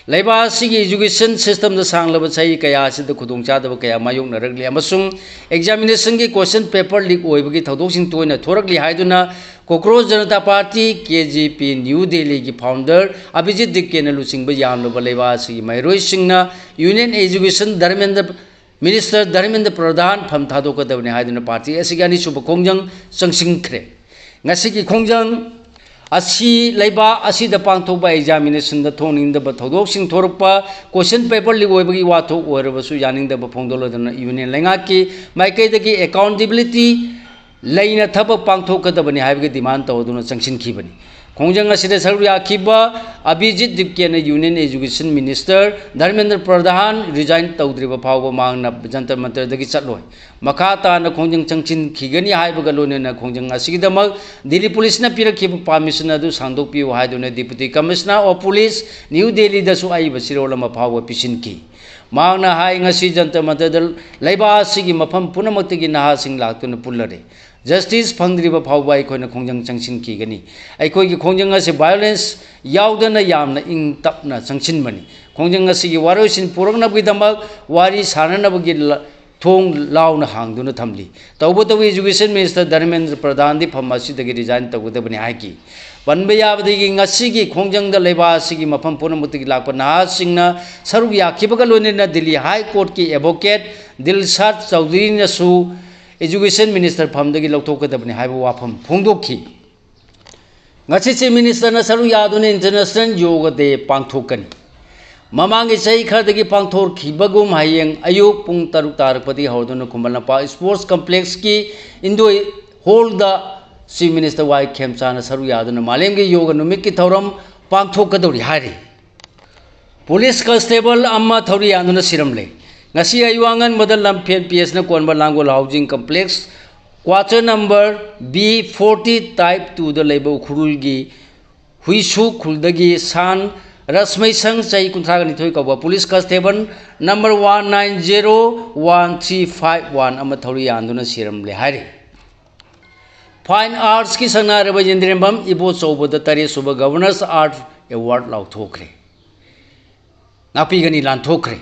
ꯂꯩꯕꯥꯛ ꯑꯁꯤꯒꯤ education systemꯗ ꯁꯥꯡꯂꯕ ꯆꯍꯤ ꯀꯌꯥ ꯑꯁꯤꯗ ꯈꯨꯗꯣꯡꯆꯥꯗꯕ ꯀꯌꯥ ꯃꯥꯌꯣꯛꯅꯔꯛꯂꯤ ꯑꯃꯁꯨꯡ examinationꯒꯤ question paper leak ꯑꯣꯏꯕꯒꯤ ꯊꯧꯗꯣꯛꯁꯤꯡ ꯇꯣꯏꯅ ꯊꯣꯔꯛꯂꯤ ꯍꯥꯏꯗꯨꯅ cockroach Janata party, KJP, new ꯗꯦꯜꯂꯤꯒꯤ founder ꯑꯚꯤꯖꯤꯠ ꯗꯤꯞꯀꯦꯅ ꯂꯨꯆꯤꯡꯕ ꯌꯥꯝꯂꯕ ꯂꯩꯕꯥꯛ ꯑꯁꯤꯒꯤ ꯃꯍꯩꯔꯣꯏꯁꯤꯡꯅ Union Education Dharmendra, Minister Dharmendra ꯄ꯭ꯔꯙꯥꯟ ꯐꯝ ꯊꯥꯗꯣꯛꯀꯗꯕꯅꯤ ꯍꯥꯏꯗꯨꯅ ꯄꯥꯔꯇꯤ ꯑꯁꯤꯒꯤ ꯑꯅꯤꯁꯨꯕ ꯈꯣꯡꯖꯪ ꯆꯪꯁꯤꯟꯈ꯭ꯔꯦ꯫ ꯉꯁꯤꯒꯤ ꯈꯣꯡꯖꯪ ꯑꯁꯤ ꯂꯩꯕꯥꯛ ꯑꯁꯤꯗ ꯄꯥꯡꯊꯣꯛꯄ examinationꯗ ꯊꯣꯛꯅꯤꯡꯗꯕ ꯊꯧꯗꯣꯛꯁꯤꯡ ꯊꯣꯔꯛꯄ, question paper leak ꯑꯣꯏꯕꯒꯤ ꯋꯥꯊꯣꯛ ꯑꯣꯏꯔꯕꯁꯨ ꯌꯥꯅꯤꯡꯗꯕ ꯐꯣꯡꯗꯣꯛꯂꯗꯨꯅ Union ꯂꯩꯉꯥꯛꯀꯤ ꯃꯥꯏꯀꯩꯗꯒꯤ accountability ꯂꯩꯅ ꯊꯕꯛ ꯄꯥꯡꯊꯣꯛꯀꯗꯕꯅꯤ ꯍꯥꯏꯕꯒꯤ demand ꯇꯧꯗꯨꯅ ꯆꯪꯁꯤꯟꯈꯤꯕꯅꯤ꯫ ꯈꯣꯡꯖꯪ ꯑꯁꯤꯗ ꯁꯔꯨꯛ ꯌꯥꯈꯤꯕ ꯑꯚꯤꯖꯤꯠ ꯗꯤꯞꯀꯦꯅ Union Education Minister ꯙꯔꯃꯦꯟꯗ꯭ꯔ ꯄ꯭ꯔꯙꯥꯟ resign ꯇꯧꯗ꯭ꯔꯤꯕ ꯐꯥꯎꯕ ꯃꯍꯥꯛꯅ ꯖꯟꯇꯔ ꯃꯟꯇꯔꯗꯒꯤ ꯆꯠꯂꯣꯏ꯫ ꯃꯈꯥ ꯇꯥꯅ ꯈꯣꯡꯖꯪ ꯆꯪꯁꯤꯟꯈꯤꯒꯅꯤ ꯍꯥꯏꯕꯒ ꯂꯣꯏꯅꯅ ꯈꯣꯡꯖꯪ ꯑꯁꯤꯒꯤꯗꯃꯛ ꯗꯤꯜꯂꯤ ꯄꯨꯂꯤꯁꯅ ꯄꯤꯔꯛꯈꯤꯕ permission ꯑꯗꯨ ꯁꯥꯡꯗꯣꯛꯄꯤꯌꯨ ꯍꯥꯏꯗꯨꯅ Deputy Commissioner of Police new ꯗꯦꯜꯂꯤꯗꯁꯨ ꯑꯏꯕ ꯆꯦꯔꯣꯜ ꯑꯃ ꯐꯥꯎꯕ ꯄꯤꯁꯤꯟꯈꯤ꯫ ꯃꯍꯥꯛꯅ ꯍꯥꯏ, ꯉꯁꯤ ꯖꯟꯇꯔ ꯃꯟꯇꯔꯗ ꯂꯩꯕꯥꯛ ꯑꯁꯤꯒꯤ ꯃꯐꯝ ꯄꯨꯝꯅꯃꯛꯇꯒꯤ ꯅꯍꯥꯁꯤꯡ ꯂꯥꯛꯇꯨꯅ ꯄꯨꯜꯂꯔꯦ꯫ Justice ꯐꯪꯗ꯭ꯔꯤꯕ ꯐꯥꯎꯕ ꯑꯩꯈꯣꯏꯅ ꯈꯣꯡꯖꯪ ꯆꯪꯁꯤꯟꯈꯤꯒꯅꯤ꯫ ꯑꯩꯈꯣꯏꯒꯤ ꯈꯣꯡꯖꯪ ꯑꯁꯤ violence ꯌꯥꯎꯗꯅ ꯌꯥꯝꯅ ꯏꯪ ꯇꯞꯅ ꯆꯪꯁꯤꯟꯕꯅꯤ꯫ ꯈꯣꯡꯖꯪ ꯑꯁꯤꯒꯤ ꯋꯥꯔꯣꯏꯁꯤꯟ ꯄꯨꯔꯛꯅꯕꯒꯤꯗꯃꯛ ꯋꯥꯔꯤ ꯁꯥꯅꯅꯕꯒꯤ ꯂ-, ꯊꯣꯡ ꯂꯥꯎꯅ ꯍꯥꯡꯗꯨꯅ ꯊꯝꯂꯤ꯫ ꯇꯧꯕꯇꯕꯨ Education Minister ꯙꯔꯃꯦꯟꯗ꯭ꯔ ꯄ꯭ꯔꯙꯥꯟꯗꯤ ꯐꯝ ꯑꯁꯤꯗꯒꯤ resign ꯇꯧꯒꯗꯕꯅꯤ ꯍꯥꯏꯈꯤ꯫ ꯄꯟꯕ ꯌꯥꯕꯗꯒꯤ ꯉꯁꯤꯒꯤ ꯈꯣꯡꯖꯪꯗ ꯂꯩꯕꯥꯛ ꯑꯁꯤꯒꯤ ꯃꯐꯝ ꯄꯨꯝꯅꯃꯛꯇꯒꯤ ꯂꯥꯛꯄ ꯅꯍꯥꯁꯤꯡꯅ ꯁꯔꯨꯛ ꯌꯥꯈꯤꯕꯒ ꯂꯣꯏꯅꯅ Delhi High Courtꯀꯤ advocate ꯗꯤꯜꯁꯥꯗ ꯆꯧꯙꯔꯤꯅꯁꯨ Education Minister ꯐꯝꯗꯒꯤ ꯂꯧꯊꯣꯛꯀꯗꯕꯅꯤ ꯍꯥꯏꯕ ꯋꯥꯐꯝ ꯐꯣꯡꯗꯣꯛꯈꯤ꯫ ꯉꯁꯤ Chief Ministerꯅ ꯁꯔꯨꯛ ꯌꯥꯗꯨꯅ International Yoga Day ꯄꯥꯡꯊꯣꯛꯀꯅꯤ꯫ ꯃꯃꯥꯡꯒꯤ ꯆꯍꯤ ꯈꯔꯗꯒꯤ ꯄꯥꯡꯊꯣꯛꯈꯤꯕꯒꯨꯝ ꯍꯌꯦꯡ ꯑꯌꯨꯛ ꯄꯨꯡ ꯇꯔꯨꯛ ꯇꯥꯔꯛꯄꯗꯒꯤ ꯍꯧꯔꯗꯨꯅ Khuman Lampak Sports Complexꯀꯤ indoor hallꯗ Chief Minister ꯋꯥꯏ ꯈꯦꯝꯆꯥꯟꯅ ꯁꯔꯨꯛ ꯌꯥꯗꯨꯅ ꯃꯥꯂꯦꯝꯒꯤ ꯌꯣꯒ ꯅꯨꯃꯤꯠꯀꯤ ꯊꯧꯔꯝ ꯄꯥꯡꯊꯣꯛꯀꯗꯧꯔꯤ ꯍꯥꯏꯔꯤ꯫ Police constable ꯑꯃ ꯊꯧꯔꯤ ꯌꯥꯟꯗꯨꯅ ꯁꯤꯔꯝꯂꯦ꯫ ꯉꯁꯤ ꯑꯌꯨꯛ ꯑꯉꯟꯕꯗ ꯂꯝꯐꯦꯜ PHꯅ ꯀꯣꯟꯕ ꯂꯥꯡꯒꯣꯜ housing complex quarter number B forty type twoꯗ ꯂꯩꯕ ꯎꯈ꯭ꯔꯨꯜꯒꯤ ꯍꯨꯏꯁꯨ ꯈꯨꯜꯗꯒꯤ ꯁꯥꯟ ꯔꯁꯃꯩꯁꯪ ꯆꯍꯤ ꯀꯨꯟꯊ꯭ꯔꯥꯒ ꯅꯤꯊꯣꯏ ꯀꯧꯕ police constable number one nine zero one three five one ꯑꯃ ꯊꯧꯔꯤ ꯌꯥꯟꯗꯨꯅ ꯁꯤꯔꯝꯂꯦ ꯍꯥꯏꯔꯤ꯫ Fine Artsꯀꯤ ꯁꯛꯅꯥꯏꯔꯕ ꯌꯦꯟꯗ꯭ꯔꯦꯝꯕꯝ ꯏꯕꯣꯆꯧꯕꯗ ꯇꯔꯦꯠꯁꯨꯕ Governor's Art Award ꯂꯥꯎꯊꯣꯛꯈ꯭ꯔꯦ꯫ ꯉꯥꯛꯄꯤꯒꯅꯤ ꯂꯥꯟꯊꯣꯛꯈ꯭ꯔꯦ꯫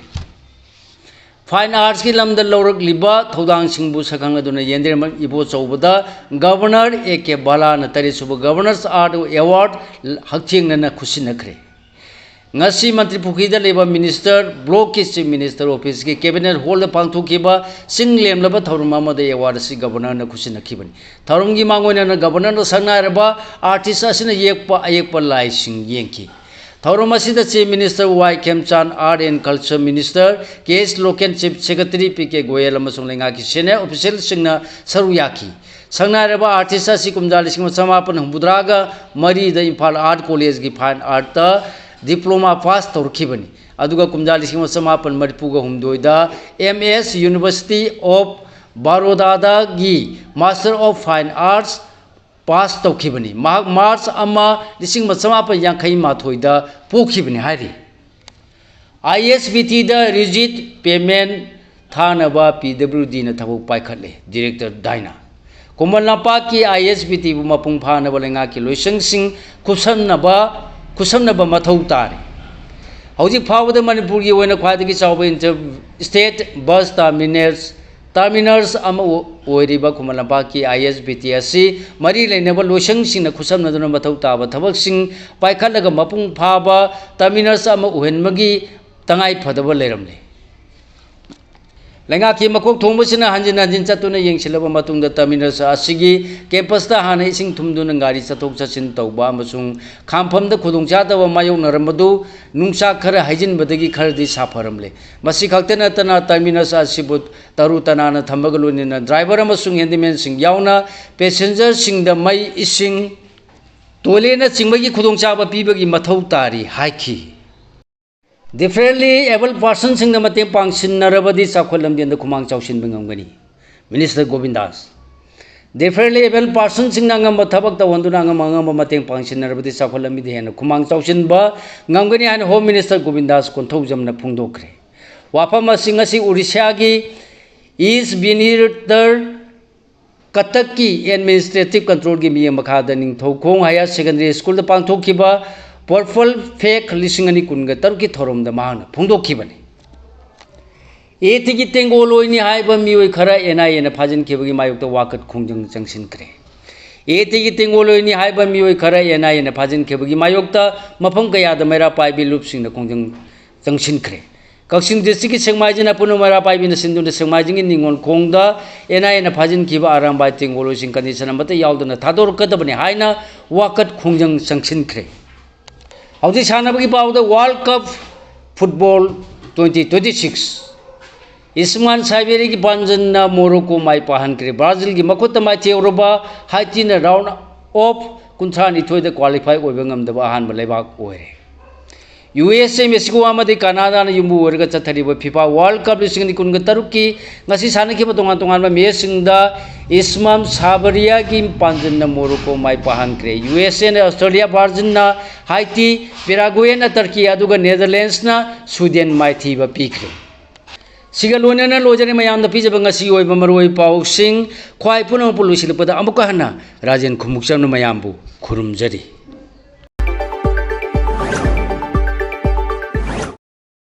Fine Artsꯀꯤ ꯂꯝꯗ ꯂꯧꯔꯛꯂꯤꯕ ꯊꯧꯗꯥꯡꯁꯤꯡꯕꯨ ꯁꯛꯈꯪꯅꯗꯨꯅ ꯌꯦꯟꯗ꯭ꯔꯦꯝꯕꯝ ꯏꯕꯣꯆꯧꯕꯗ Governor A K ꯕꯂꯥꯅ ꯇꯔꯦꯠꯁꯨꯕ Governor's Art Award ꯍꯛꯊꯦꯡꯅꯅ ꯈꯨꯠꯁꯤꯟꯅꯈ꯭ꯔꯦ꯫ ꯉꯁꯤ ꯃꯟꯇ꯭ꯔꯤ ꯄꯨꯈ꯭ꯔꯤꯗ ꯂꯩꯕ Minister Blockꯀꯤ Chief Minister Officeꯀꯤ Cabinet Hallꯗ ꯄꯥꯡꯊꯣꯛꯈꯤꯕ ꯆꯤꯡ ꯂꯦꯝꯂꯕ ꯊꯧꯔꯝ ꯑꯃꯗ award ꯑꯁꯤ Governorꯅ ꯈꯨꯠꯁꯤꯟꯅꯈꯤꯕꯅꯤ꯫ ꯊꯧꯔꯝꯒꯤ ꯃꯥꯡꯑꯣꯏꯅꯅ Governorꯅ ꯁꯛꯅꯥꯏꯔꯕ artist ꯑꯁꯤꯅ ꯌꯦꯛꯄ ꯑꯌꯦꯛꯄ ꯂꯥꯏꯁꯤꯡ ꯌꯦꯡꯈꯤ꯫ ꯊꯧꯔꯝ ꯑꯁꯤꯗ Chief Minister Y Khemchand, Art and Culture Minister K S Loken, Chief Secretary P K Goel ꯑꯃꯁꯨꯡ ꯂꯩꯉꯥꯛꯀꯤ senior officialꯁꯤꯡꯅ ꯁꯔꯨꯛ ꯌꯥꯈꯤ꯫ ꯁꯛꯅꯥꯏꯔꯕ artist ꯑꯁꯤ ꯀꯨꯝꯖꯥ ꯂꯤꯁꯤꯡ ꯑꯃ ꯆꯃꯥꯄꯟ ꯍꯨꯝꯐꯨꯇꯔꯥꯒ ꯃꯔꯤꯗ Imphal Art Collegeꯀꯤ Fine Artꯇ diploma pass ꯇꯧꯔꯛꯈꯤꯕꯅꯤ꯫ ꯑꯗꯨꯒ ꯀꯨꯝꯖꯥ ꯂꯤꯁꯤꯡ ꯑꯃ ꯆꯃꯥꯄꯟ ꯃꯔꯤꯐꯨꯒ ꯍꯨꯝꯗꯣꯏꯗ M S University of Barodadagi Master of Fine Arts pass ꯇꯧꯈꯤꯕꯅꯤ꯫ ꯃꯍꯥꯛ March ꯑꯃ, ꯂꯤꯁꯤꯡ ꯑꯃ ꯆꯃꯥꯄꯟ ꯌꯥꯡꯈꯩ ꯃꯥꯊꯣꯏꯗ ꯄꯣꯛꯈꯤꯕꯅꯤ ꯍꯥꯏꯔꯤ꯫ ISBTꯗ rigid payment ꯊꯥꯅꯕ PWDꯅ ꯊꯕꯛ ꯄꯥꯏꯈꯠꯂꯦ꯫ Director ꯗꯥꯏꯅꯥ꯫ ꯈꯨꯃꯟ ꯂꯝꯄꯥꯛꯀꯤ ISBTꯕꯨ ꯃꯄꯨꯡ ꯐꯥꯅꯕ ꯂꯩꯉꯥꯛꯀꯤ ꯂꯣꯏꯁꯪꯁꯤꯡ ꯈꯨꯠꯁꯝꯅꯕ, ꯈꯨꯠꯁꯝꯅꯕ ꯃꯊꯧ ꯇꯥꯔꯤ꯫ ꯍꯧꯖꯤꯛ ꯐꯥꯎꯕꯗ ꯃꯅꯤꯄꯨꯔꯒꯤ ꯑꯣꯏꯅ ꯈ꯭ꯋꯥꯏꯗꯒꯤ ꯆꯥꯎꯕ inter-, state bus terminals, terminals ꯑꯃ ꯑꯣ-, ꯑꯣꯏꯔꯤꯕ ꯈꯨꯃꯟ ꯂꯝꯄꯥꯛꯀꯤ ISBT ꯑꯁꯤ ꯃꯔꯤ ꯂꯩꯅꯕ ꯂꯣꯏꯁꯪꯁꯤꯡꯅ ꯈꯨꯠꯁꯝꯅꯗꯨꯅ ꯃꯊꯧ ꯇꯥꯕ ꯊꯕꯛꯁꯤꯡ ꯄꯥꯏꯈꯠꯂꯒ ꯃꯄꯨꯡ ꯐꯥꯕ terminals ꯑꯃ ꯑꯣꯏꯍꯟꯕꯒꯤ ꯇꯉꯥꯏ ꯐꯗꯕ ꯂꯩꯔꯝꯂꯦ꯫ ꯂꯩꯉꯥꯛꯀꯤ ꯃꯀꯣꯛ ꯊꯣꯡꯕꯁꯤꯅ ꯍꯟꯖꯤꯟ ꯍꯟꯖꯤꯟ ꯆꯠꯇꯨꯅ ꯌꯦꯡꯁꯤꯜꯂꯕ ꯃꯇꯨꯡꯗ terminals ꯑꯁꯤꯒꯤ campusꯇ ꯍꯥꯟꯅ ꯏꯁꯤꯡ ꯊꯨꯝꯗꯨꯅ ꯒꯥꯔꯤ ꯆꯠꯊꯣꯛ ꯆꯠꯁꯤꯟ ꯇꯧꯕ ꯑꯃꯁꯨꯡ ꯈꯥꯝꯐꯝꯗ ꯈꯨꯗꯣꯡꯆꯥꯗꯕ ꯃꯥꯌꯣꯛꯅꯔꯝꯕꯗꯨ ꯅꯨꯡꯁꯥ ꯈꯔ ꯍꯩꯖꯤꯟꯕꯗꯒꯤ ꯈꯔꯗꯤ ꯁꯥꯐꯔꯝꯂꯦ꯫ ꯃꯁꯤ ꯈꯛꯇ ꯅꯠꯇꯅ terminals ꯑꯁꯤꯕꯨ ꯇꯔꯨ ꯇꯅꯥꯟꯅ ꯊꯝꯕꯒ ꯂꯣꯏꯅꯅ driver ꯑꯃꯁꯨꯡ handymanꯁꯤꯡ ꯌꯥꯎꯅ passengerꯁꯤꯡꯗ ꯃꯩ, ꯏꯁꯤꯡ, toiletꯅꯆꯤꯡꯕꯒꯤ ꯈꯨꯗꯣꯡꯆꯥꯕ ꯄꯤꯕꯒꯤ ꯃꯊꯧ ꯇꯥꯔꯤ ꯍꯥꯏꯈꯤ꯫ Differently abled personꯁꯤꯡꯅ ꯃꯇꯦꯡ ꯄꯥꯡꯁꯤꯟꯅꯔꯕꯗꯤ ꯆꯥꯎꯈꯠ ꯂꯝꯖꯦꯜꯗ ꯈꯨꯃꯥꯡ ꯆꯥꯎꯁꯤꯟꯕ ꯉꯝꯒꯅꯤ꯫ Minister ꯒꯣꯕꯤꯟꯗꯥꯁ꯫ Differently abled personꯁꯤꯡꯅ ꯑꯉꯝꯕ ꯊꯕꯛ ꯇꯧꯍꯟꯗꯨꯅ ꯑꯉꯝ ꯑꯉꯝꯕ ꯃꯇꯦꯡ ꯄꯥꯡꯁꯤꯟꯅꯔꯕꯗꯤ ꯆꯥꯎꯈꯠ ꯂꯝꯕꯤꯗ ꯍꯦꯟꯅ ꯈꯨꯃꯥꯡ ꯆꯥꯎꯁꯤꯟꯕ ꯉꯝꯒꯅꯤ ꯍꯥꯏꯅ Home Minister ꯒꯣꯕꯤꯟꯗꯥꯁ ꯀꯣꯟꯊꯧꯖꯝꯅ ꯐꯣꯡꯗꯣꯛꯈ꯭ꯔꯦ꯫ ꯋꯥꯐꯝ ꯑꯁꯤ ꯉꯁꯤ ꯎꯔꯤꯁ꯭ꯌꯥꯒꯤ East Bininder ꯀꯇꯛꯀꯤ Administrative Controlꯒꯤ ꯃꯤꯠꯌꯦꯡ ꯃꯈꯥꯗ ꯅꯤꯡꯊꯧꯈꯣꯡ Higher Secondary Schoolꯗ ꯄꯥꯡꯊꯣꯛꯈꯤꯕ Purple Flag ꯂꯤꯁꯤꯡ ꯑꯅꯤ ꯀꯨꯟꯒ ꯇꯔꯨꯛꯀꯤ ꯊꯧꯔꯝꯗ ꯃꯍꯥꯛꯅ ꯐꯣꯡꯗꯣꯛꯈꯤꯕꯅꯤ꯫ ꯑꯦ ꯇꯤꯒꯤ ꯇꯦꯡꯒꯣꯜ ꯑꯣꯏꯅꯤ ꯍꯥꯏꯕ ꯃꯤꯑꯣꯏ ꯈꯔ ꯑꯦꯟ ꯑꯥꯏ ꯑꯦꯅ ꯐꯥꯖꯤꯟꯈꯤꯕꯒꯤ ꯃꯥꯌꯣꯛꯇ ꯋꯥꯀꯠ ꯈꯣꯡꯖꯪ ꯆꯪꯁꯤꯟꯈ꯭ꯔꯦ꯫ ꯑꯦ ꯇꯤꯒꯤ ꯇꯦꯡꯒꯣꯜ ꯑꯣꯏꯅꯤ ꯍꯥꯏꯕ ꯃꯤꯑꯣꯏ ꯈꯔ ꯑꯦꯟ ꯑꯥꯏ ꯑꯦꯅ ꯐꯥꯖꯤꯟꯈꯤꯕꯒꯤ ꯃꯥꯌꯣꯛꯇ ꯃꯐꯝ ꯀꯌꯥꯗ ꯃꯩꯔꯥ ꯄꯥꯏꯕꯤ ꯂꯨꯞꯁꯤꯡꯅ ꯈꯣꯡꯖꯪ ꯆꯪꯁꯤꯟꯈ꯭ꯔꯦ꯫ ꯀꯛꯆꯤꯡ ꯗꯤꯁꯇ꯭ꯔꯤꯛꯀꯤ ꯁꯦꯛꯃꯥꯏꯖꯤꯡ ꯑꯄꯨꯟꯕ ꯃꯩꯔꯥ ꯄꯥꯏꯕꯤꯅ ꯁꯤꯟꯗꯨꯅ ꯁꯦꯛꯃꯥꯏꯖꯤꯡꯒꯤ ꯅꯤꯉꯣꯜ ꯈꯣꯡꯗ ꯑꯦꯟ ꯑꯥꯏ ꯑꯦꯅ ꯐꯥꯖꯤꯟꯈꯤꯕ ꯑꯔꯥꯝꯕꯥꯏ ꯇꯦꯡꯒꯣꯜ ꯑꯣꯏꯁꯤꯡ condition ꯑꯃꯠꯇ ꯌꯥꯎꯗꯅ ꯊꯥꯗꯣꯔꯛꯀꯗꯕꯅꯤ ꯍꯥꯏꯅ ꯋꯥꯀꯠ ꯈꯣꯡꯖꯪ ꯆꯪꯁꯤꯟꯈ꯭ꯔꯦ꯫ ꯍꯧꯖꯤꯛ ꯁꯥꯟꯅꯕꯒꯤ ꯄꯥꯎꯗ World Cup Football twenty twenty six, ꯏꯁꯃꯥꯟ ꯁꯥꯏꯕꯦꯔꯤꯒꯤ ꯄꯥꯟꯖꯟꯅ Morocco ꯃꯥꯏ ꯄꯥꯛꯍꯟꯈ꯭ꯔꯦ꯫ ꯕ꯭ꯔꯥꯖꯤꯜꯒꯤ ꯃꯈꯨꯠꯇ ꯃꯥꯏꯊꯤꯍꯧꯔꯕ ꯍꯥꯏꯇꯤꯅ round of ꯀꯨꯟꯊ꯭ꯔꯥ ꯅꯤꯊꯣꯏꯗ qualify ꯑꯣꯏꯕ ꯉꯝꯗꯕ ꯑꯍꯥꯟꯕ ꯂꯩꯕꯥꯛ ꯑꯣꯏꯔꯦ꯫ ꯌꯨ ꯑꯦꯁ ꯑꯦ, ꯃꯦꯛꯁꯤꯀꯣ ꯑꯃꯗꯤ ꯀꯅꯥꯗꯥꯅ ꯌꯨꯝꯕꯨ ꯑꯣꯏꯔꯒ ꯆꯠꯊꯔꯤꯕ ꯐꯤꯐꯥ World Cup ꯂꯤꯁꯤꯡ ꯑꯅꯤ ꯀꯨꯟꯒ ꯇꯔꯨꯛꯀꯤ ꯉꯁꯤ ꯁꯥꯟꯅꯈꯤꯕ ꯇꯣꯉꯥꯟ ꯇꯣꯉꯥꯟꯕ ꯃꯦꯆꯁꯤꯡꯗ ꯏꯁꯃꯥꯝ ꯁꯥꯕꯔꯤꯌꯥꯒꯤ ꯄꯥꯟꯖꯟꯅ ꯃꯣꯔꯣꯀꯣ ꯃꯥꯏ ꯄꯥꯛꯍꯟꯈ꯭ꯔꯦ꯫ ꯌꯨ ꯑꯦꯁ ꯑꯦꯅ ꯑꯁꯇ꯭ꯔꯦꯂꯤꯌꯥ, ꯕ꯭ꯔꯥꯖꯤꯜꯅ ꯍꯥꯏꯇꯤ, ꯄꯦꯔꯥꯒ꯭ꯋꯦꯅ ꯇꯔꯀꯤ, ꯑꯗꯨꯒ ꯅꯦꯗꯔꯂꯦꯟꯁꯅ ꯁ꯭ꯋꯤꯗꯦꯟ ꯃꯥꯏꯊꯤꯕ ꯄꯤꯈ꯭ꯔꯦ꯫ ꯁꯤꯒ ꯂꯣꯏꯅꯅ ꯂꯣꯏꯖꯔꯦ ꯃꯌꯥꯝꯗ ꯄꯤꯖꯕ ꯉꯁꯤꯒꯤ ꯑꯣꯏꯕ ꯃꯔꯨꯑꯣꯏꯕ ꯄꯥꯎꯁꯤꯡ꯫ ꯈ꯭ꯋꯥꯏ ꯄꯨꯝꯅꯃꯛꯄꯨ ꯂꯣꯏꯁꯤꯜꯂꯛꯄꯗ ꯑꯃꯨꯛꯀ ꯍꯟꯅ ꯔꯥꯖꯦꯟ ꯈꯨꯃꯨꯛꯆꯝꯅ ꯃꯌꯥꯝꯕꯨ ꯈꯨꯔꯨꯝꯖꯔꯤ꯫